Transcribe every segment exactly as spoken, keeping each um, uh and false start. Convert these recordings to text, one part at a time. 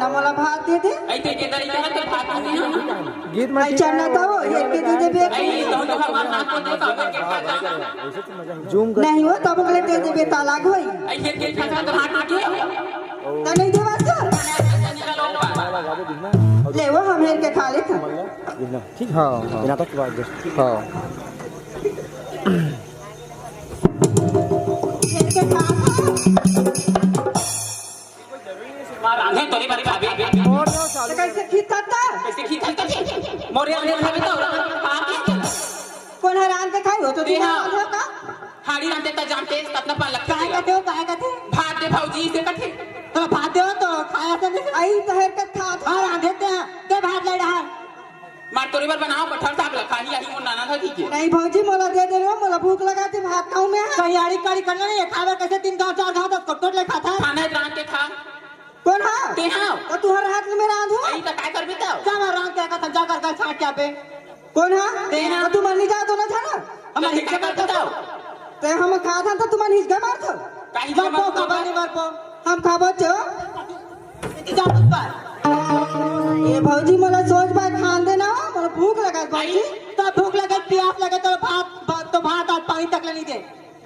मोला भात दे दे। ऐसे के दरी का तो भात नहीं है। गीत में आई चन्ना तो एक के दे दे। आई तो तो हमार नाक को देखा, के खा जा। जूम कर। नहीं हो, तब अगले दे दे बेटा लाग होई। ऐसे के खा जा तो हाथ के। त नहीं देवा सर। ले वो हम हेर के खा लेत हन। ठीक। हाँ, हाँ। बिना तो बात। हाँ। हेर के खा। मार रांधे तोरे बारी खाबे। त कैसे खींचत? कैसे खींचत? मोरे रांधे खाबे तो। कोन ह रांध के खाई हो तो? तेहा। हाड़ी रांधे त जानते, कतना पालक काहे कथे हो, काहे कथे? भात दे भौजी से कथे। तो भात दे हो तो खाया से नहीं। आई तो हेर के खा। हाँ, रांधे ते, ते भात ले रहा। मार तोरे बर बनाओ, कटहर साग ला खाही, आही मोर नाना था ठीक है। नहीं भौजी, मोला दे दे रे, मोला भूख लगा थे, भात खाऊं मैं। कहीं आड़ी काड़ी करना नहीं है, खावे कैसे तीन गांव, चार गांव तक कोट कोट ले खाता। खाना है रांध के खा। कोन हा? ते हा। तो तुहर हाथ में रांध हो? आई तो काय करबे तो? जा मार रांध के का जा कर का छाट क्या पे? कोन हा? ते हा। तो तुम नहीं जा दो ना था ना? हम तो हिस्सा कर दो। ते हम खा था तो तुम हिस्सा मार दो। काहे मर पो, मार पो? खबर नहीं मर पो। हम खाबो चो। जा मत पर। ए भौजी, मोला सोज बाय खान दे ना, मोला भूख लगा भौजी। आई? तो भूख लगे, प्यास लगे, तो भात, भात, तो भात आज पानी तक ले नहीं दे।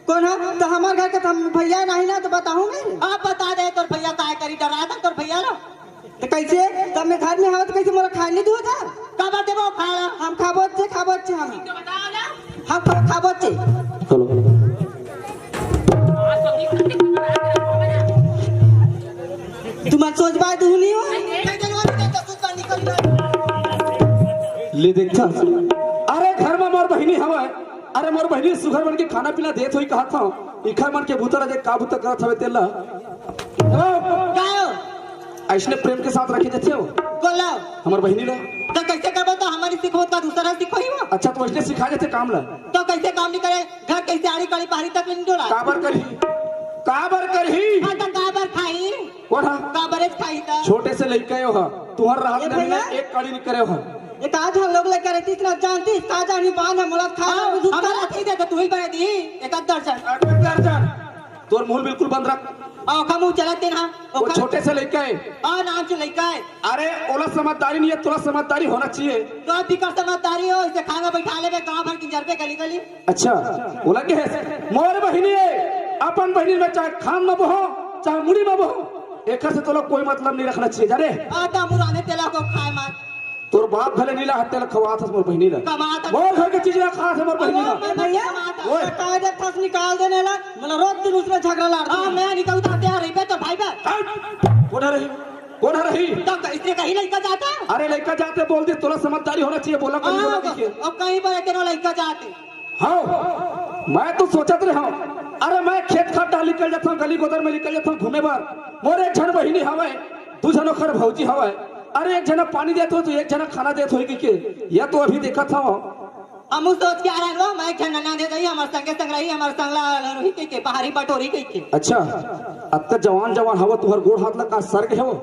कोन हा? तो हमार घर के त हम भैया नहीं ना, तो बताहूँ मैं। अब बता दे, तोर भैया काय करी, डरा था तोर भैया ला। तो कैसे? तब मैं घर में हवा तो कैसे मोला खाए नहीं दूँ था? काबर देबो खाए ला? हम खाबो चे, खाबो चे हम। तो बताओ ना। हम खा-, खाबो चे। Hello, hello. तुम सोच बात हूँ नहीं हो? ले देखा। अरे घर में मोर बहिनी हवा है। अरे मोर बहिनी सुघर मन के खाना पीना देत होई कहा था। इखर मन के भूतर अजे का भूतर करत हवे तेला। हेलो। का हो? ऐसने प्रेम के साथ रखे जाते हो। बोलो। हमर बहिनी ला। तो कैसे करबो तो हमारी सिखो तो दूसरा सिखो ही वो। अच्छा तो वैसने सिखा जाते काम ला। तो कैसे काम नहीं करे? घर कैसे आड़ी काड़ी पहाड़ी तक नहीं डोला। काबर करही? काबर करही? हाँ तो काबर खाई? कोन हा? काबरे खाई तो। छोटे से लइका हो हा। तुहर राहत ये नहीं भैया। ना, एक काड़ी नहीं करे हो हा। ये कहा था लोग लेकर रहती इतना जानती, कहा जानी बांध है, मुलाद खा हाँ, रहा हूँ, दूध हमारा का। ठीक है तो तू ही बना दी। एक आध दर्जन। एक दर्जन। तोर मुंह बिल्कुल बंद रख। ओखा मुंह चलत तेन हा। वो ओखा छोटे से लइका है। हाँ, नाम से लइका है। अरे, ओला समझदारी नहीं है, तोला समझदारी होना चाहिए। तो दिक्कत समझदारी हो, इसे खाना बैठा ले, गांव भर की जरबे गली गली। अच्छा, ओला के है? मोर बहिनी है, अपन बहिनी में चाहे खान में बहो, चाहे मुड़ी में बहो, एकर से तोला कोई मतलब नहीं रखना चाहिए, जाने? आता मुराने तेला को खाए मार। तोर बाप भले नीला हत्या ल खवात हस मोर बहिनी ल। कमात हस। मोर घर के चीज ल खात हस मोर बहिनी ल। अरे भैया, ओए। बता दे, फस निकाल देने ला। मतलब रोज दिन उसमें झगड़ा लड़ता हाँ, है। मैं निकलता हत्या रही बे तो भाई बे। हट! कोन रही? कोन रही? तो इसने कहीं लइका जाता? अरे लइका जाते बोल दे, तोला समझदारी होना चाहिए, बोला कहीं हाँ, बोला नहीं चाहिए। अब कहीं पर तेरा लइका जाते। हाँ, मैं तो सोचत रहे हूँ, अरे मैं खेत खार डाल निकल जाता हूँ, गली गोदर में निकल जाता हूँ घूमे बर। मोर एक झन बहिनी हवय, दू झन ओखर भौजी हवय। अरे एक झन पानी देत हो तो एक झन खाना देत होई कि के? या तो अभी देखत हूँ। हमू सोच के आ रहे हो, मैं एक झन नना दे दई, हमर संगे संग रही, हमर संग ला रही के, के बाहरी बटोरी के, के। अच्छा, अतका जवान जवान हवय, तुहर गोड़ हाथ ला का सर के हवय?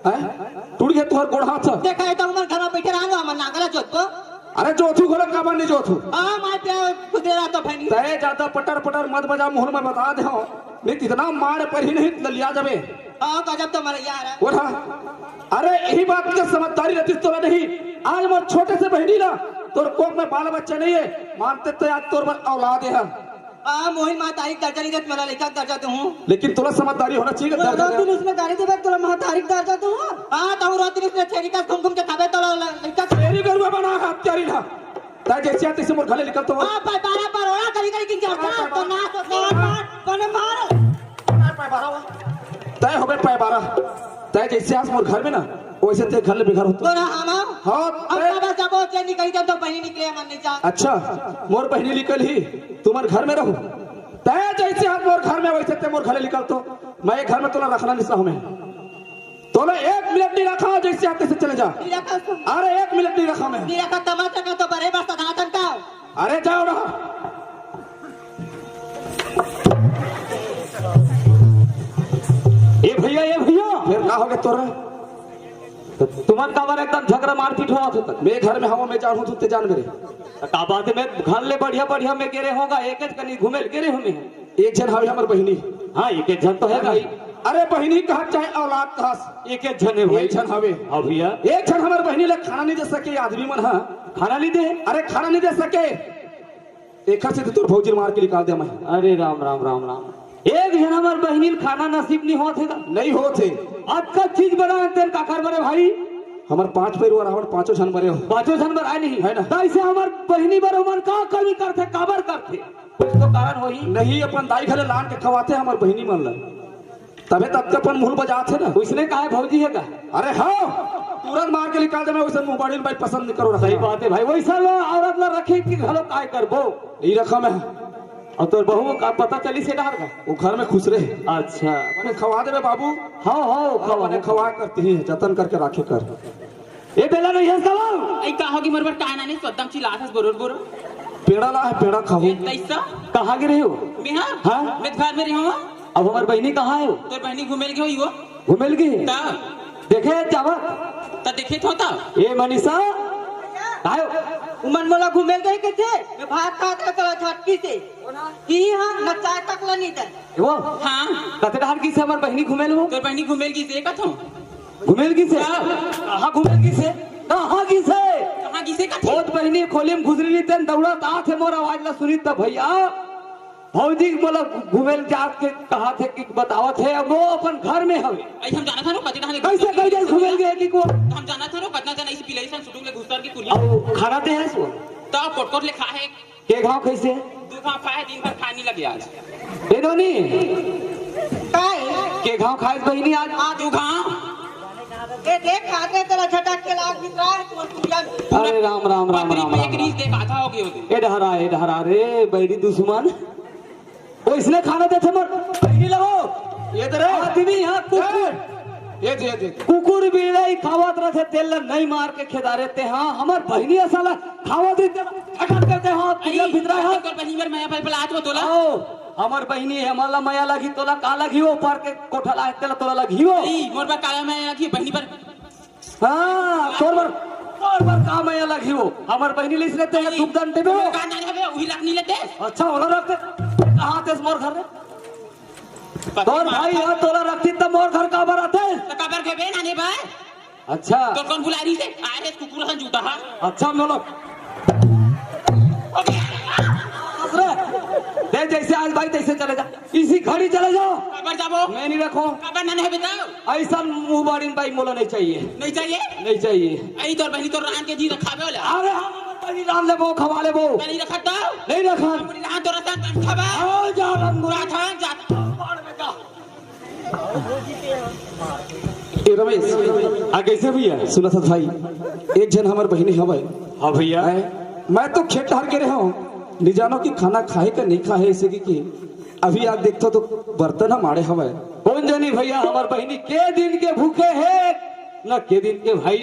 हैं? टूट गया तुहर गोड़ हाथ? देखा है तो हमर घर में बैठे रहा, हमर नांगला जोतबो। अरे जोथू घोड़ा काबर नहीं जोथू? हाँ, मैं पे गुजरे रहा तो भनी। तय ज्यादा पटर पटर मत बजा, मुहर में बता दे हो। नहीं तो इतना मार पर ही नहीं ललिया जाबे। हाँ, गजब तो मर यार। वो था। अरे यही बात के समझदारी रहती तो नहीं। आज मोर छोटे से बहिनी ला तोर कोख में बाल बच्चा नहीं है, मानते तो आज तोर बर औलाद है। आ, मोहिन महतारी के दर्जा नहीं देत, मोला लइका के दर्जा दूँ। लेकिन तोला समझदारी होना चाहिए, दर्जा दो दे। दिन उसमें गाली देबे, तोला महतारी के दर्जा दूँ। हाँ, तो रोज दिन उसमें छेरी का घूम घूम के खाबे, तोला ल-, लइका के तेरी गरुआ बना हाथ तेरी ना। तय जैसे आते से मोर घरे निकल तो। हाँ, पर बारह बार ओला गली गली की चर्चा, हाँ, तो ना तो ना मार, कोने मार। तय होबे पाए बारह। तय जैसे आज मोर घर में ना, वैसे ते घर ले बेघर होतो। तोरा हम आओ? हाँ, अब तय बाबा जब वो चैन निकल जाए तो बहिनी निकले, मन नहीं जा। अच्छा, मोर बहिनी निकल ही, तुमन घर में रहो। तय जैसे हम मोर घर में वैसे ते मोर घरे निकल तो, मैं ये घर में तोला रखना नहीं चाहूँ मैं। तोला एक मिनट नहीं रखा, जैसे आते से चले जा। नहीं रखा तुम। अरे एक मिनट नहीं रखा मैं। नहीं रखा, तमाचा का तो बड़े बस था था। अरे जाओ रहा। ए भैया, ए भैया। फिर का हो गया तोरा? तो तुमन काबर एकदम झगड़ा मारपीट होवत हे तक? मैं घर में हवं, मैं जानहूं, तू ते जान मेरे। तो का बात है, मैं घर ले बढ़िया बढ़िया मैं गेरे होगा, एक एक कनी घूमे ले गेरे हूँ मैं। एक झन हवे हमर बहिनी। हाँ, एक एक झन तो है भाई। अरे बहिनी कहस चाहे औलाद कहस, एक एक झन हे भाई। एक झन हवे। हाँ भैया। एक झन हमर बहिनी ला खाना नहीं दे सके आदमी मन ह। खाना नहीं दे? अरे खाना नहीं दे सके, एकर से तो तोर भौजी मार के निकाल दे मैं। अरे राम राम राम राम। एक झन हमर बहिनी ल खाना नसीब नहीं होत हे का? नहीं होत हे। अतका चीज बनाए तेन काकर बरे भाई? हमर पांच पैर वाला हमर पांचों झन बरे हो। पांचों झन बर आए नहीं है ना? तइसे हमर बहिनी बर ओमन का कमी करथे, काबर करथे? कुछ तो कारण होही। नहीं, अपन दाई घरे लान के खवाथे हमर बहिनी मन ला, तभे तक के अपन मुहूं ल बजाथे ना। उसने कहा भौजी हे का? अरे हाँ, तुरंत मार के निकाल देना, वैसे मुंह बाड़ी भाई पसंद नहीं करो रखना। सही बात हे भाई, वैसा लो औरत ला रखे कि घलो काय करबो? नहीं रखा मैं। अउ तोर बहू का पता चलिस हे डहर का? वो घर में खुश रहे। अच्छा। मने खवा देबे बाबू। हाँ हाँ, हाँ, खवा मने दे। खवा करती है, जतन करके राखे कर। ए बेला नहीं है सवाल। ए, का होगे मोर बर? काय नाने सोदम चिल्लात हस बोरोर बोरोर। पेड़ा ला है, पेड़ा खाहू। ए, तइसा? कहाँ गे रहे हो? मैं हाँ? हाँ? मैं घर में रहे हूँ। अब हमर बहिनी कहाँ हे? तोर बहिनी घूमे ल गे होही वो। घूमे ल गे? त? देखे जावत? त देखे थो त? ए मनीषा, आयो। उमन मोला घूमे ल गे कथे? मैं भात खात रहे तो झटकी से। की हाँ, न चाय तक ला नहीं दे। वो? हाँ। कते डहर गिसे हमर बहिनी घूमे ल वो? तोर बहिनी घूमे ल गिसे कथो। घूमे ल गिसे? हाँ। कहाँ घूमे ल गिसे? कहाँ गिसे? कहाँ गिसे कथे? बहुत बहिनी खोली में घुसरी रही तेन दौड़त आथे, मोर आवाज ला सुनी त भैया। भौजी मोला घूमे ल जात के कहाथे कि बतावत हे, अब वो अपन घर में हवे। अई हम जानत हन, कति डहर कइसे, कइसे घूमे ल गे कि को? हम जानत हन, कतना जन अइसे बिलई सन सुटुक ले घुसर के कुली। अब खाना दे हे सो? त कोट कोट ले खा हे। के घाव खाइसे? दू घाव खाए, दिन भर खाए नहीं लगे आज। ए नोनी, काय? के घाव खाइस बहिनी आज? आ, दू घाव। ए देख, खाते तेला झटक के लाग निकला है, तू दुनिया में। अरे राम, राम, राम, पकड़ी राम, पे राम, एक रीस राम। देख, आधा हो गए होते। ए डहरा, ए डहरा रे, बैरी दुश्मन। वो इसने खाना देथे मोर बहिनी लगो। ये तो रे। आदमी यहाँ कुकुर। ये दे, ये दे। कुकुर बिलाई खावत रथे, तेल ला नहीं मार के खेदारे ते। हाँ, हमर बहिनी असाला खावत रही, तेल झटक करते। हाँ, तुझे अरे, भितरा है। तोर बहिनी बर मया पल पल आत हो तोला। आओ, हमर बहिनी हे, हमला मया लगी, तोला का लगी? वो पर के कोठा ला, तेला तोला लगी वो। अरे, मोर बर काला मया लगी, बहिनी बर। हाँ, तोर बर, तोर बर का मया लगी वो? हमर बहिनी ले इसने तेला अरे, धूप दान देबे वो। का नानी हवे, उही लग नहीं लेते। अच्छा, ओला रखते। कहाँ तेस मोर घर रे? तोर भाई ह तोला रखती त मोर घर काबर आथे? त काबर के बे नाने भाई? अच्छा। तोर कौन बुला रही से? अरे कुकुर हन जूता हा। अच्छा बोलो। अरे, दे जैसे आज भाई तैसे चले जा। इसी घड़ी चले जाओ। काबर जाबो? मैं नहीं रखो। काबर नाने है बताओ। ऐसा मुंह बाड़ी भाई मोला नहीं चाहिए। नहीं चाहिए? नहीं चाहिए। आई तोर बहनी तोर रान के जी रखाबे वाला। अरे हम बहनी रान लेबो, खवा लेबो। नहीं रखा तो? नहीं रखा। बहनी रान तोर रान खाबा। आओ जा रंग बुरा था, जा। ए रमेश, आ कैसे भैया? सुना था भाई, एक झन हमर बहिनी हवय। हाँ भैया। हैं? मैं तो खेत हर के रहे हूँ, नहीं जानो कि खाना खाए का नहीं खाए, ऐसे की, की अभी आज देखता तो बर्तन हम आड़े हवय। कौन जानी भैया, हमर बहिनी के दिन के भूखे हे, न के दिन के भाई।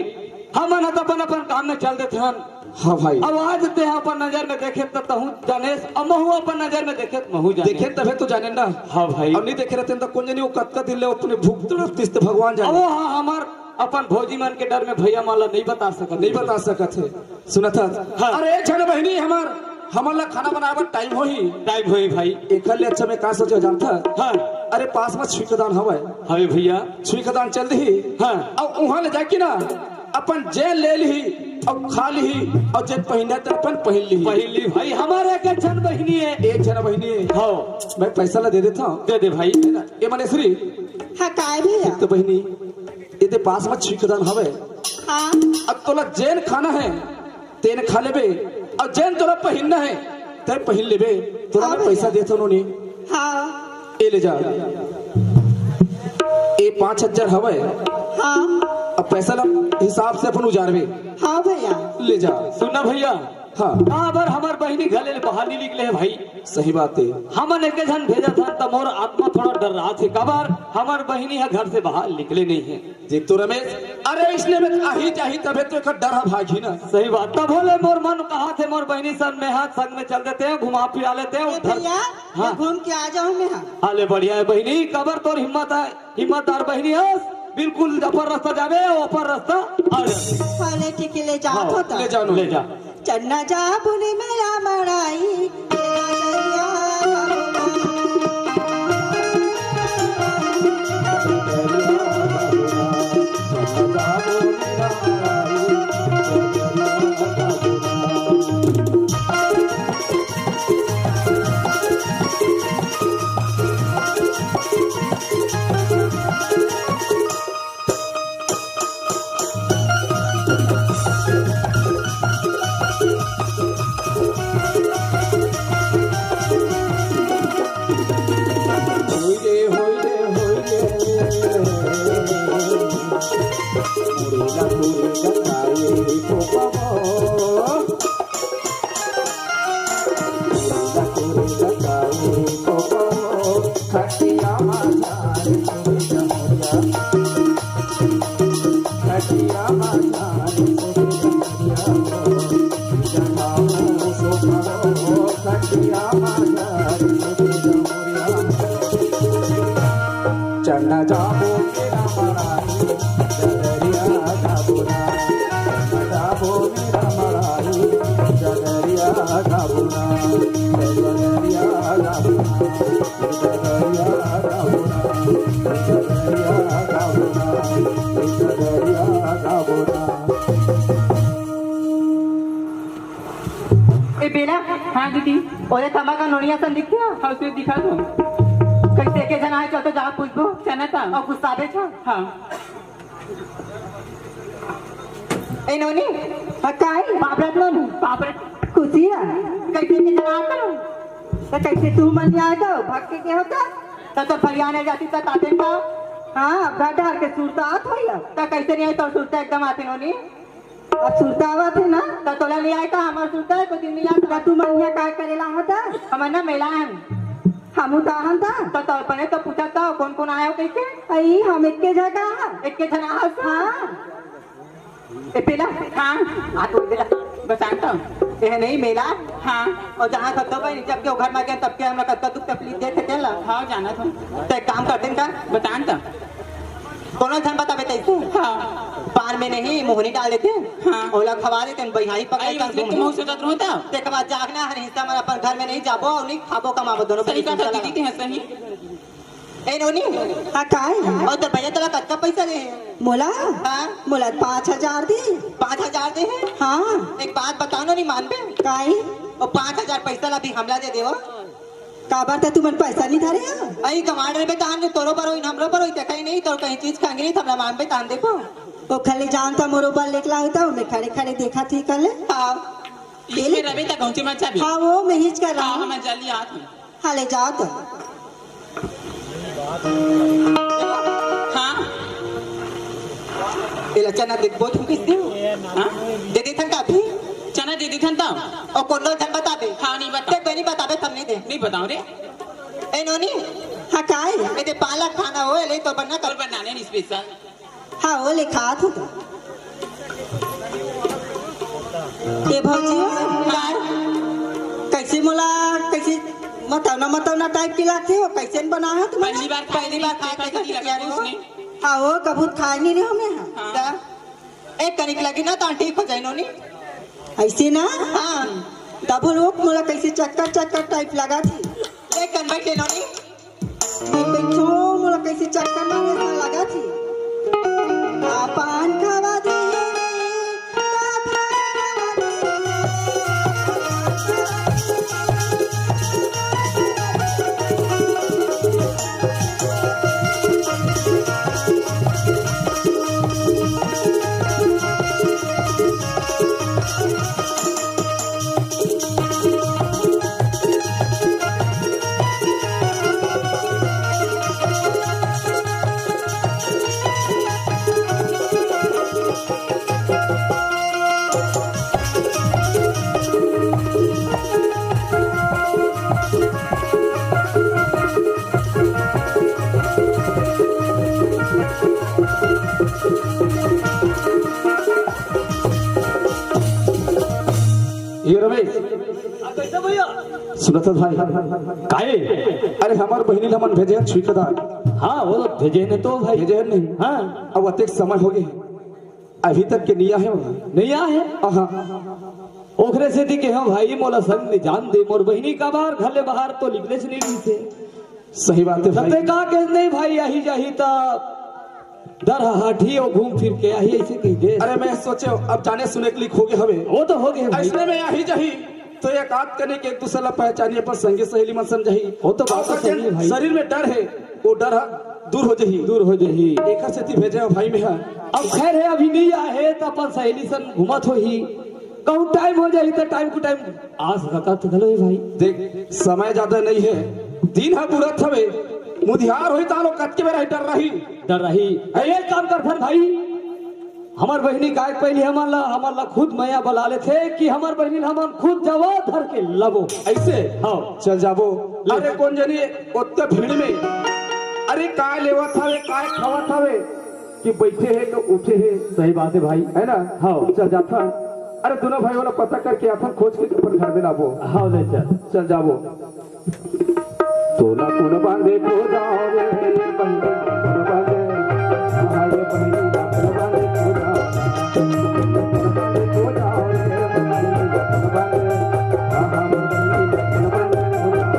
हमन ह त अपन, अपन काम में चल देथन। हाँ भाई। अब आज ते ह अपन नजर में देखे त तहूँ जानेस, अब महू अपन नजर में देखे त महू जाने। देखे तभे तो जाने ना। हाँ भाई। अब नहीं देखे रहते त कौन जानी वो कतका दिन ले अपने भूख तड़पतिस त भगवान जाने। अब वो हाँ, हमर अपन भौजी मन के डर में भैया मन ला नहीं बता सकत। नहीं बता सकत हे। सुनत हस? हाँ। अरे एक झन बहिनी हमर, हमन ला खाना बनाए बर टाइम होही। टाइम होही भाई। एकर ले अच्छा मैं का सोचे जानत हस? हाँ। अरे पास में छुईखदान हवय। हवे भैया। छुईखदान चल दिही। हाँ। अउ उहाँ ले जाके ना अपन जेन ले लिही अउ खा लिही अउ जेन पहिनना ते अपन पहिन लिही। पहिन ली भाई, हमर एक झन बहिनी हे। एक झन बहिनी हे। हाँ। मैं पैसा ला दे देत हूँ। दे दे भाई। है ना? ए मनेश्वरी। हाँ, काय भैया? एक तो बहिनी, एदे पास में छुईखदान हवे। हाँ। अब तोला जेन खाना हे, तेन खा लेबे, अउ जेन तोला पहिनना हे, ते पहिन लेबे। तोला मैं हाँ पैसा भैया। देत हूँ नोनी। हाँ। ए ले जा। ए पाँच हजार हवे। हाँ। अब पैसा ला हिसाब से अपन उजारबे। हाँ भैया। ले जा। सुन ना भैया। हाँ। काबर हमर बहिनी घले ले बाहर नहीं निकले हे भाई। सही बात हे। हमन एके झन भेजत हन त मोर आत्मा थोड़ा डर्रात हे। काबर हमर बहिनी ह घर से बाहर निकले नहीं हे। देख तो रमेश, अरे इसने में आही जाही तभे तो एकर डर ह भागही ना। सही बात। तभो ले मोर मन कहत हे मोर बहिनी सन में हाथ संग में चल देते हैं, घुमा फिरा लेते हैं ए उधर। भैया, हाँ। मैं घूम के आ जाऊँ मैं, हाँ। हाले बढ़िया हे बहिनी, काबर तोर हिम्मत हे, हिम्मतदार बहिनी हस, बिल्कुल अपन रास्ता जाबे, अपन रास्ता आ जाबे। हाले ठीक हे, ले जात हाँ, हो त। ले जाओ, ले जा। चन्ना जा बुनी मेरा मड़ाई, तेरा दरिया बाबू। चंदा जाबो मेरा मराई, डगरिया जाबो ना। चंदा जाबो मेरा मराई, डगरिया जाबो ना। डगरिया जाबो ना। डगरिया जाबो ना। डगरिया जाबो ना। डगरिया जाबो ना। ए बेला, हाँ दीदी। ओरे थमा का नोनिया सन दिखते हो? हाँ, उसे दिखा दो। कैसे के जना है, चल तो जा पूछबो। चना था। और गुस्सा दे छो। हाँ। ए नोनी। हाँ, काई? बाप रे नोनी। बाप रे। खुशी है। कैसे के जना आता? तो कैसे तू मन जाए तो भक्के के होता? तो, तो भैया ने जाती तो ताते का? हाँ, अब घर डाल के सुरता आत होई अब। तो कैसे नहीं आई तो सुरता एकदम आते नोनी? अब सुरता आवत हे ना? त तोला नइ आय का? हमर सुरता हे, कोई दिन नइ आय का? त तू मन इहाँ काय करे ला हस? हमन ना मेला हन। हमू त आहन त। त तोर बने तो पूछत त, कोन कोन आय हो कहिके? अई, हम एक्के झन का हन। एक्के झन आय हस? हाँ। ए पेला? हाँ। आ तो बेटा, बतान तो। ए नहीं मेला? हाँ। और जहाँ सब तो भाई, जब के ओ घर में गए, तब के हमरा कतका दुख तकलीफ देत हे तेला। हाँ, जानत हूँ। त एक काम करते हैं का? बतान तो। कोनो झन बताबे तैसे? हाँ। पान में नहीं, मोहनी डाल देते। हाँ। ओला खवा देते, बइहारी पकड़ अरे, कर उसने घूम। तुम हो सोचत रहो तो? तेकर बाद जागना हर हिस्सा में अपन घर में नहीं जाबो और नहीं खाबो कमाबो दोनों सही बड़ी कहा चिंता दीदी लगा। ते हंसनी। ए नोनी। हाँ, काय? और तो भैया तोला कतका पैसा दे हे? मोला? हाँ। मोला पाँच हजार दे। पाँच हजार दे हे? हाँ। एक बात बताओ नोनी, मानबे? काय? और पाँच हजार पैसा ला भी हमला दे देवो। काबर त तुमन पैसा नहीं धरे हो? अई कमाड़ रहे तहान जो तोरो पर होई, हमरो पर होई, देखा ही नहीं, तोर कहीं चीज खांगे नहीं, हमरा मांगबे तहान देखो। ओ खाली जान त मोरो बर लेकला होता, मैं खड़े खड़े देखा थी कल। हाँ। इसमें रवि तक पहुंचे मत चाबी। हाँ, वो मैं हिच कर रहा हाँ, हूँ। मैं जल्दी आत हूँ। हाँ, ले जाओ तो। हाँ। एला चना दे, बहुत हम किस दियो? हाँ? दे दे थन का भी? चना दे दे थन तो। और कोनो झन बताबे? हाँ, नहीं बता। ते कोई नहीं बताबे, तब नहीं दे। नहीं बताओ रे। ए नोनी। हाँ, काय? ए दे पालक खाना हो, ले तो बना कर। और बनाने नहीं स्पेशल। हाँ, वो ले खात हो तो। ए भौजी हो, काय? कैसे मोला, कैसे मतौना, मतौना टाइप की लागथे हो, कैसे बना है तुम्हारा? पहली बार खाए पहली बार नहीं, खाए कैसे कैसे किया किया रे हो? उसने? हाँ, वो कभू खाए नहीं रे हमें, हाँ। हाँ। का? एक कनिक लगी ना, तो ठीक हो जाए नोनी। ऐसे ना? हाँ। तब लोग मोला कैसे चक्कर, चक्कर टाइप लगा थी। एक कन बैठे नोनी। मैं बैठो, मोला कैसे चक्कर मारे सा लगा थी। आ पान खावा दे, का पान खावा दे। ये रमेश, हाँ, कैसे भैया? सुनत हस भाई? काहे? अरे, हमर बहिनी ल हमन भेजे हन छुई कदार। हाँ, वो तो भेजे हन तो भाई। भेजे हन नहीं? हाँ। अब अतेक समय हो गए, अभी तक के नइ आहे वहाँ। नइ आहे? हाँ। ओखरे सेती के हो भाई, मोला संग ले जान दे, मोर बहिनी कबार घर ले बाहर तो निकलेच नइ रहिसे। सही बात है भाई। तते का के नहीं भाई, आही जाही त डर हाठी अउ घूम फिर के आही, ऐसे कहि दे। अरे मैं सोचे, अब जाने सुने के लिए खो गए हवे। वो तो हो गए भाई। ऐसने में आही जाही तो एक आध कने के एक दूसर ला पहचानी, अपन संगी सहेली मन समझही। वो तो बात अउ सही है भाई। शरीर में डर है, वो डर ह दूर हो जही। दूर हो जही। एकर सेती भेजे हव भाई मैं ह। अब खैर है, अभी नइ आहे त अपन सहेली सन घूमत होही, कहूँ टाइम हो जाही त टाइम टू टाइम आ सकत घलो हे भाई। देख, समय ज्यादा नइ हे, दिन ह बुड़त हवे, मुधियार होही त आलो कतके बेरा डर रही। डर रही। त एक काम करथन भाई, हमर बहिनी काय पहिली हमन ला, हमन ला खुद मया बला लेथे कि हमर बहिनी ला हमन खुद जवा धर के लबो। ऐसे? हाँ। चल जाबो। ले। अरे कोन जनी ओत्ते भीड़ में, अरे काय लेवत हवे, काय खावत हवे कि बैठे हे तो उठे हे। सही बात है भाई। है ना? हाँ। चल जाथन। अरे, दूनों भाई वाला पता करके आथन, खोज के अपन घर में लाबो। हाँ, ले चल। चल जाबो। तोला कोन बांधे खोजा रे, बहिनी कोन बांधे, हाँ, ये बहिनी कोन बांधे खोजा, कोन बांधे खोजा रे, बहिनी कोन बांधे, हाँ, हाँ, बहिनी कोन बांधे खोजा।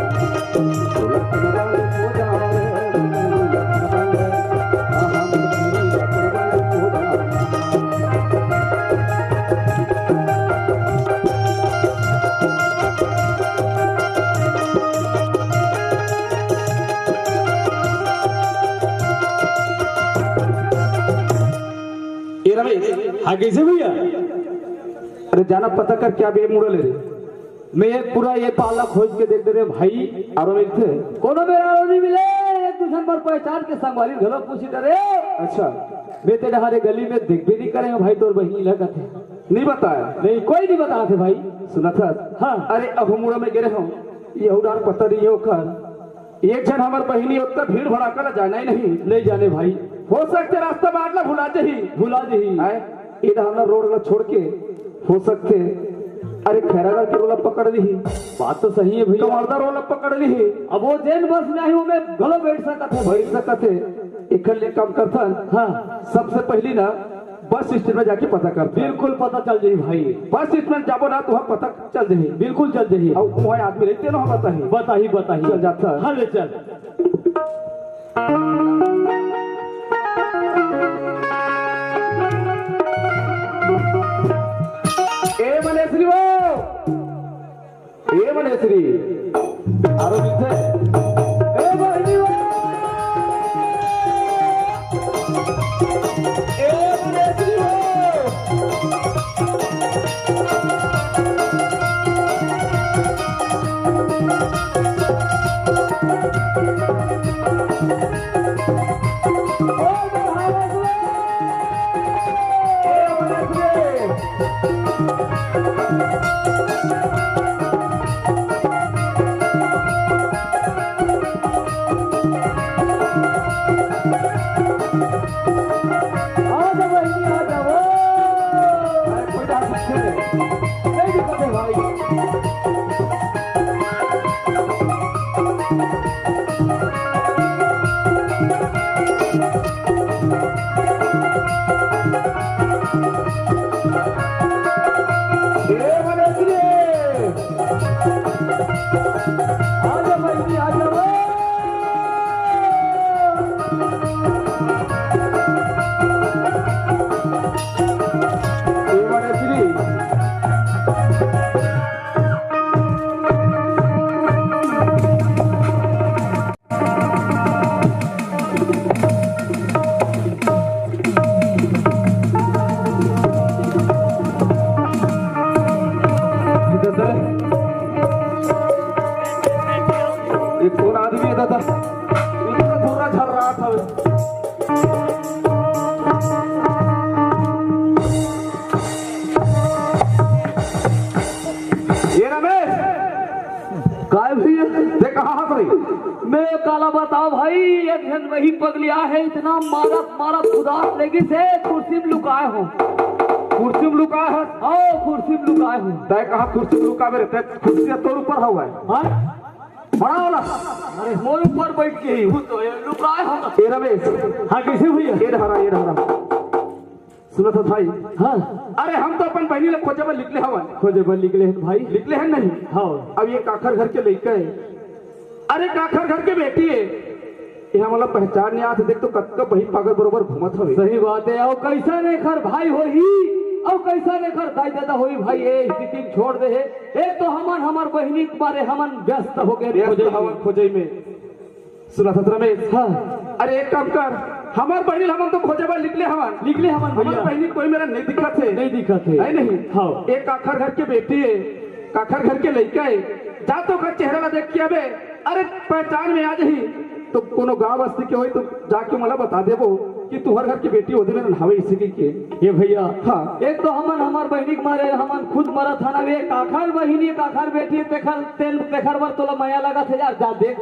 ए रमेश। हाँ, कइसे भैया? अरे जाना पता कर, क्या बे मुड़ा ले रे। मैं ये पूरा ये पाला खोज के देख दे रे भाई, आरो मिलथे? कोनो बेरा आरो नहीं मिले, एक दूसर पर पहचान के संगवारी घलो पूछी डरे। अच्छा। मैं ते डहारे गली में देखबे नहीं करे भाई, तोर बहिनी लगत हे। नहीं बताया? नहीं, कोई नहीं बताथे भाई। सुनत हस? हाँ। अरे अहू मुड़ा में गे रहेंव, यहू डार पता नहीं हे ओकर। एक झन हमर बहिनी ओतका भीड़ भड़ाका ला जाने ही नहीं। नहीं जाने भाई। हो सकथे रास्ता बाट ला भुला जही। भुला जही। आय, ए डहार रोड ला छोड़ के हो सकथे, अरे खैरागढ़ के रोड ला पकड़ लिही। बात तो सही हे भैया। कवर्धा रोड ला पकड़ लिही। अब वो जेन बस में आही, ओमे घलो बैठ सकत हे। बैठ सकत हे। एखर ले काम करथन। हाँ। सबसे पहली ना बस स्टैंड में जाके पता करथन। बिल्कुल पता चल जाही भाई। बस स्टैंड में जाबो ना, तुहर पता चल जाही। बिल्कुल चल जाही। अउ उहाँ आदमी रहिथे ना, बताही। बताही, बताही। चल जाथन। हाँ, ले चल। ए मनेश्री वो, ए मनेश्री, आरो मिलथे? ए बहिनी वो, ए मनेश्री वो। आ जा बहिनी, आ जा वो। अरे कोई बात नहीं है। नहीं दिक्कत है भाई। ए मनेश्री। आ जा बहिनी, आ जा वो। ए मनेश्री। ये कोन आदमी हे दादा? इतना धुर्रा झर्रात हवे। ए रमेश, काय भैया? ते कहाँ हस रे? मैं काला बतावंव भाई, एक झन वही पगली आहे, इतना मारत मारत उदास लेगिस हे, कुर्सी में लुकाय हों। कुर्सी में लुकाय हस? हाँ, कुर्सी में लुकाय हों। ते कहाँ कुर्सी में लुकाबे रे? ते कुर्सी तोर ऊपर हवय। हाँ? बड़ा वाला। अरे मोर ऊपर बैठ के ही हूँ तो ये लुकाय हों। ए रमेश। हाँ, कइसे भैया? ए डहर आ, ए डहर आ। सुनत हस भाई? हाँ। अरे हम तो अपन बहिनी ला खोजे बर निकले हवन। खोजे बर निकले हन भाई? निकले हन नहीं? हाँ। अब ये काखर घर के लइका हे, अरे काखर घर के बेटी हे, ये हमला पहचान नहीं आत हे। देख तो कतका बहिन पागल बरोबर घूमत हवे। सही बात हे। अउ कइसन एखर भाई होही, अउ कइसन एखर दाई ददा होही भाई, ये स्थिति में छोड़ दे हे। एक तो हमन हमर बहिनी के मारे हमन व्यस्त हो गए व्यस्त खोजे में। हवन खोजे में। सुनत हस रमेश? हाँ। अरे एक काम कर, हमर बहिनी ल हमन तो खोजे बर निकले हवन। निकले हवन हमर भैया। बहिनी कोई मेर नहीं दिखत हे। नहीं दिखत हे। है नहीं? हाँ। एक काखर घर के बेटी हे, काखर घर के लइका हे, जा तो ओकर चेहरा ला देख के आबे, अरे पहचान में आ जाही, तो कोनो गांव बस्ती के होही तो जाके मोला बता देबो कि तुंहर घर के बेटी ओदे मेर हवे इसी के। ये भैया, हाँ। एक तो हमन हमर बहिनी के मारे हमन खुद मरत हन, अब ये काखर बहिनी, काखर बेटी, तेखर, तेन, तेखर बर तोला मया लगत हे यार, जा देख।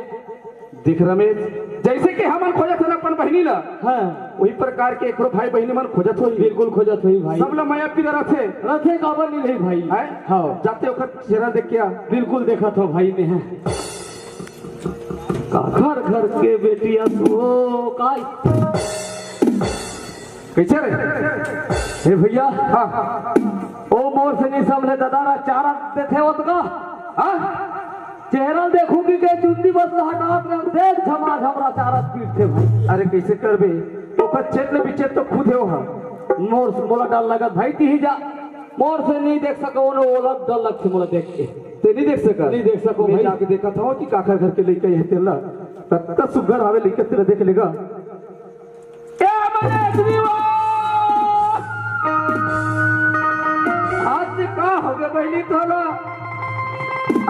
देख रमेश, जइसे कि हमन खोजत हन अपन बहिनी ला, हाँ। वही प्रकार के एकरो भाई बहिनी मन खोजत होही। बिल्कुल खोजत होही भाई। सब ला मया पीरा रथे। रथे काबर नहीं रही भाई। हैं? हाँ। जाते ओकर चेहरा देख के आ। बिल्कुल देखत हों भाई मैं। काखर घर के बेटी अस ओ, का कइसे रे? हे भैया, हाँ। ओ मोर से नहीं संभले दादा रा चारा देथे ओतका। हाँ? चेहरा देखहूं कि के चुंदी बस हटात रहे, देख झमा झमरा चारा पीटथे भाई। अरे कइसे करबे? ओकर चेत ले बिचेत तो खुद हे ओहा। मोर से मोला डर लगत भाई, तिही जा। मोर से नहीं देख सको, ओनो ओला डर लगथे मोला देख के। ते नहीं देख सका? नहीं देख सको मैं भाई। जाके देखत हों कि काखर घर के लइका हे तेला। कतका सुग्घर हावे लइका तेला देख लेगा। ए महेश जीवा! आज का होगे बहिनी तोला?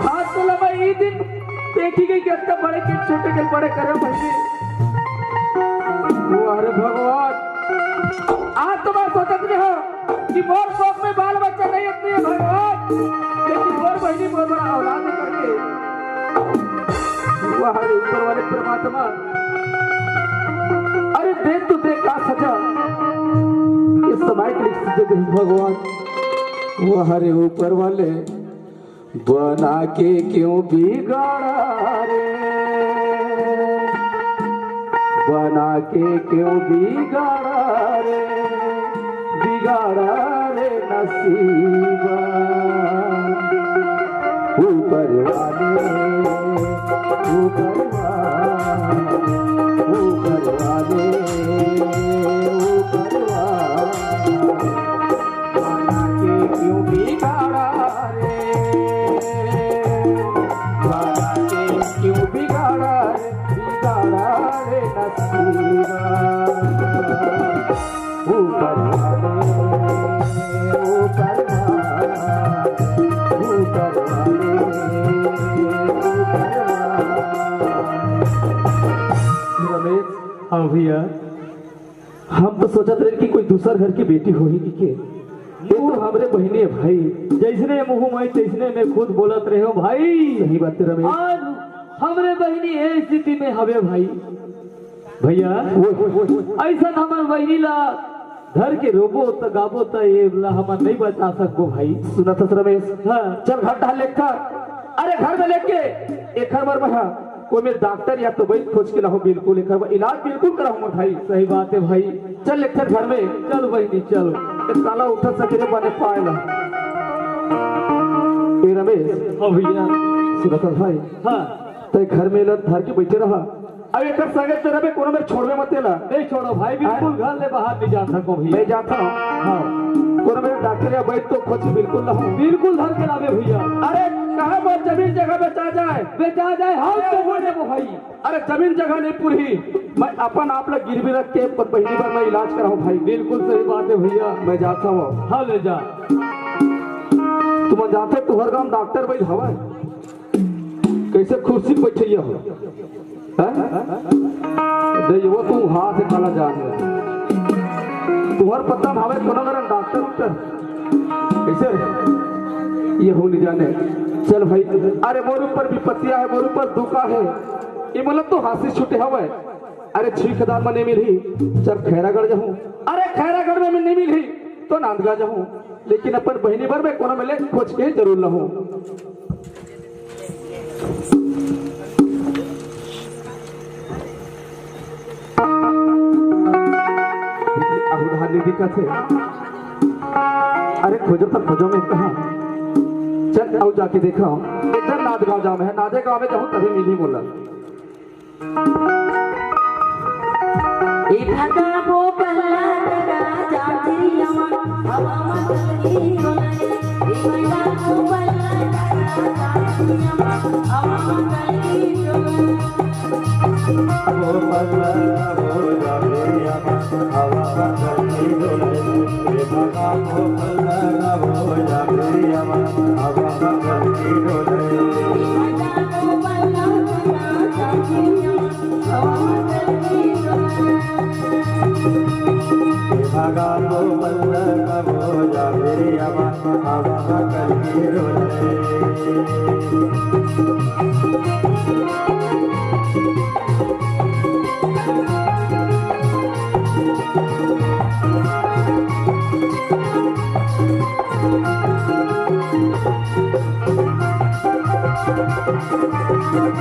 आज तोला मैं ई दिन देखी गई कि अतना बड़े के छोटे के बड़े करे बहिनी। ओ अरे भगवान, आज तो मैं सोचत रहे हो कि मोर कोख में बाल बच्चा नहीं होती है भगवान, लेकिन मोर बहिनी मोर बड़ा औलाद करके। वाह रे ऊपर वाले परमात्मा, अरे दे तो दे का सजा, ये समय के लिए सजा दे भगवान। वाह रे ऊपर वाले, बना के क्यों बिगाड़ा रे, बना के क्यों बिगाड़ा रे, बिगाड़ा रे नसीबा। ऊपर वाले, ऊपर वाले, ऊपर वाले, ऊपर वाले। बना के क्यों बिगाड़ा रे, बना के क्यों बिगाड़ा रे, बिगाड़ा रे नसीबा। ऊपर वाले, ऊपर वाले, ऊपर वाले, ऊपर वाले। रमेश, हाँ भैया। हम तो सोचत रहे कि कोई दूसर घर की बेटी होही कि के। ये तो हमरे बहिनी हे भाई। जइसने मुँह में तइसने में खुद बोलत रहे हो भाई। सही बात हे रमेश। आज हमरे बहिनी ए स्थिति में हवे भाई। भैया, वो, वो, वो, अइसन हमर बहिनी ला घर के रोबो त गाबो त ये ला हमन नहीं बचा सकबो भाई। सुनत हस रमेश? हाँ। चल घर डाल लेकर। अरे घर में लेके एकर बर मैं हा कोई मैं डॉक्टर या तो वैद खोज के लाहूं, बिल्कुल एकर बर इलाज बिल्कुल कराहूं मैं भाई। सही बात हे भाई। चल लेकर घर में। चल बहिनी चल। ए साला उठत सके रे बने पाए ला। ए रमेश। हाँ भैया। सुनत हस भाई? हाँ। तैं घर में ला धर के बैठे रहा। अब एकर संगे तो रहे कोनो मेर छोड़बे मत एला। नहीं छोड़ो भाई, बिल्कुल हाँ? घर ले बाहर नहीं जा सको भैया। नहीं जाता हूँ। हाँ। कोनो मेर डॉक्टर या वैद तो खोज बिल्कुल लाहूं। बिल्कुल धर के लाबे भैया। अरे कहा वो जमीन जगह बेचा जाए। बेचा जाए, हम अरे तो बोले वो भाई। अरे जमीन जगह नहीं पूरी, मैं अपन आप ला गिरवी रख के अपन बहिनी बर मैं इलाज कराहूं भाई। बिल्कुल सही बात हे भैया। मैं जाता हूँ। हाँ ले जा। तुमन जानते तुहर गांव डॉक्टर वैद हवय? कइसे खुर्सी बइठइया हो? हैं? दे, ये वो तू हाथ काला जान ले। तुहर पता भावे कोनो मेर डॉक्टर उक्टर? कइसे? ये हो नहीं जाने। चल भाई, अरे मोर ऊपर विपत्तिया हे, मोर ऊपर दुख हे। ये मतलब तो हांसी छूटे हवे। अरे छींक दान में नहीं मिलही, चल खैरागढ़ जाहूं। अरे खैरागढ़ में नहीं मिलही, तो नांदगांव जाहूं। लेकिन अपन बहिनी बर में कोनो मेर ले खोज के जरूर लाहूं। अहू डहर नहीं दिखत हे। अरे खोजो तो खोजो में कहा। चल अउ जाके देखा। इधर नांदगांव जाम हे, नांदगांव में जाहूं तभी मिलही मोला। ए भगा वो पल्ला लगा जाती अमन, हवा में चली डोले। ए भगा वो पल्ला लगा जाती अमन, हवा में चली डोले। वो पल्ला वो जाती अमन, हवा में चली डोले। ए भगा वो पल्ला वो जाती अमन, हवा में चली डोले। ए भगा वो पल्ला लगा जाती अमन, भागा तो बंद कबो जा मेरी अम्मा, अम्मा कल की रोले। देखे,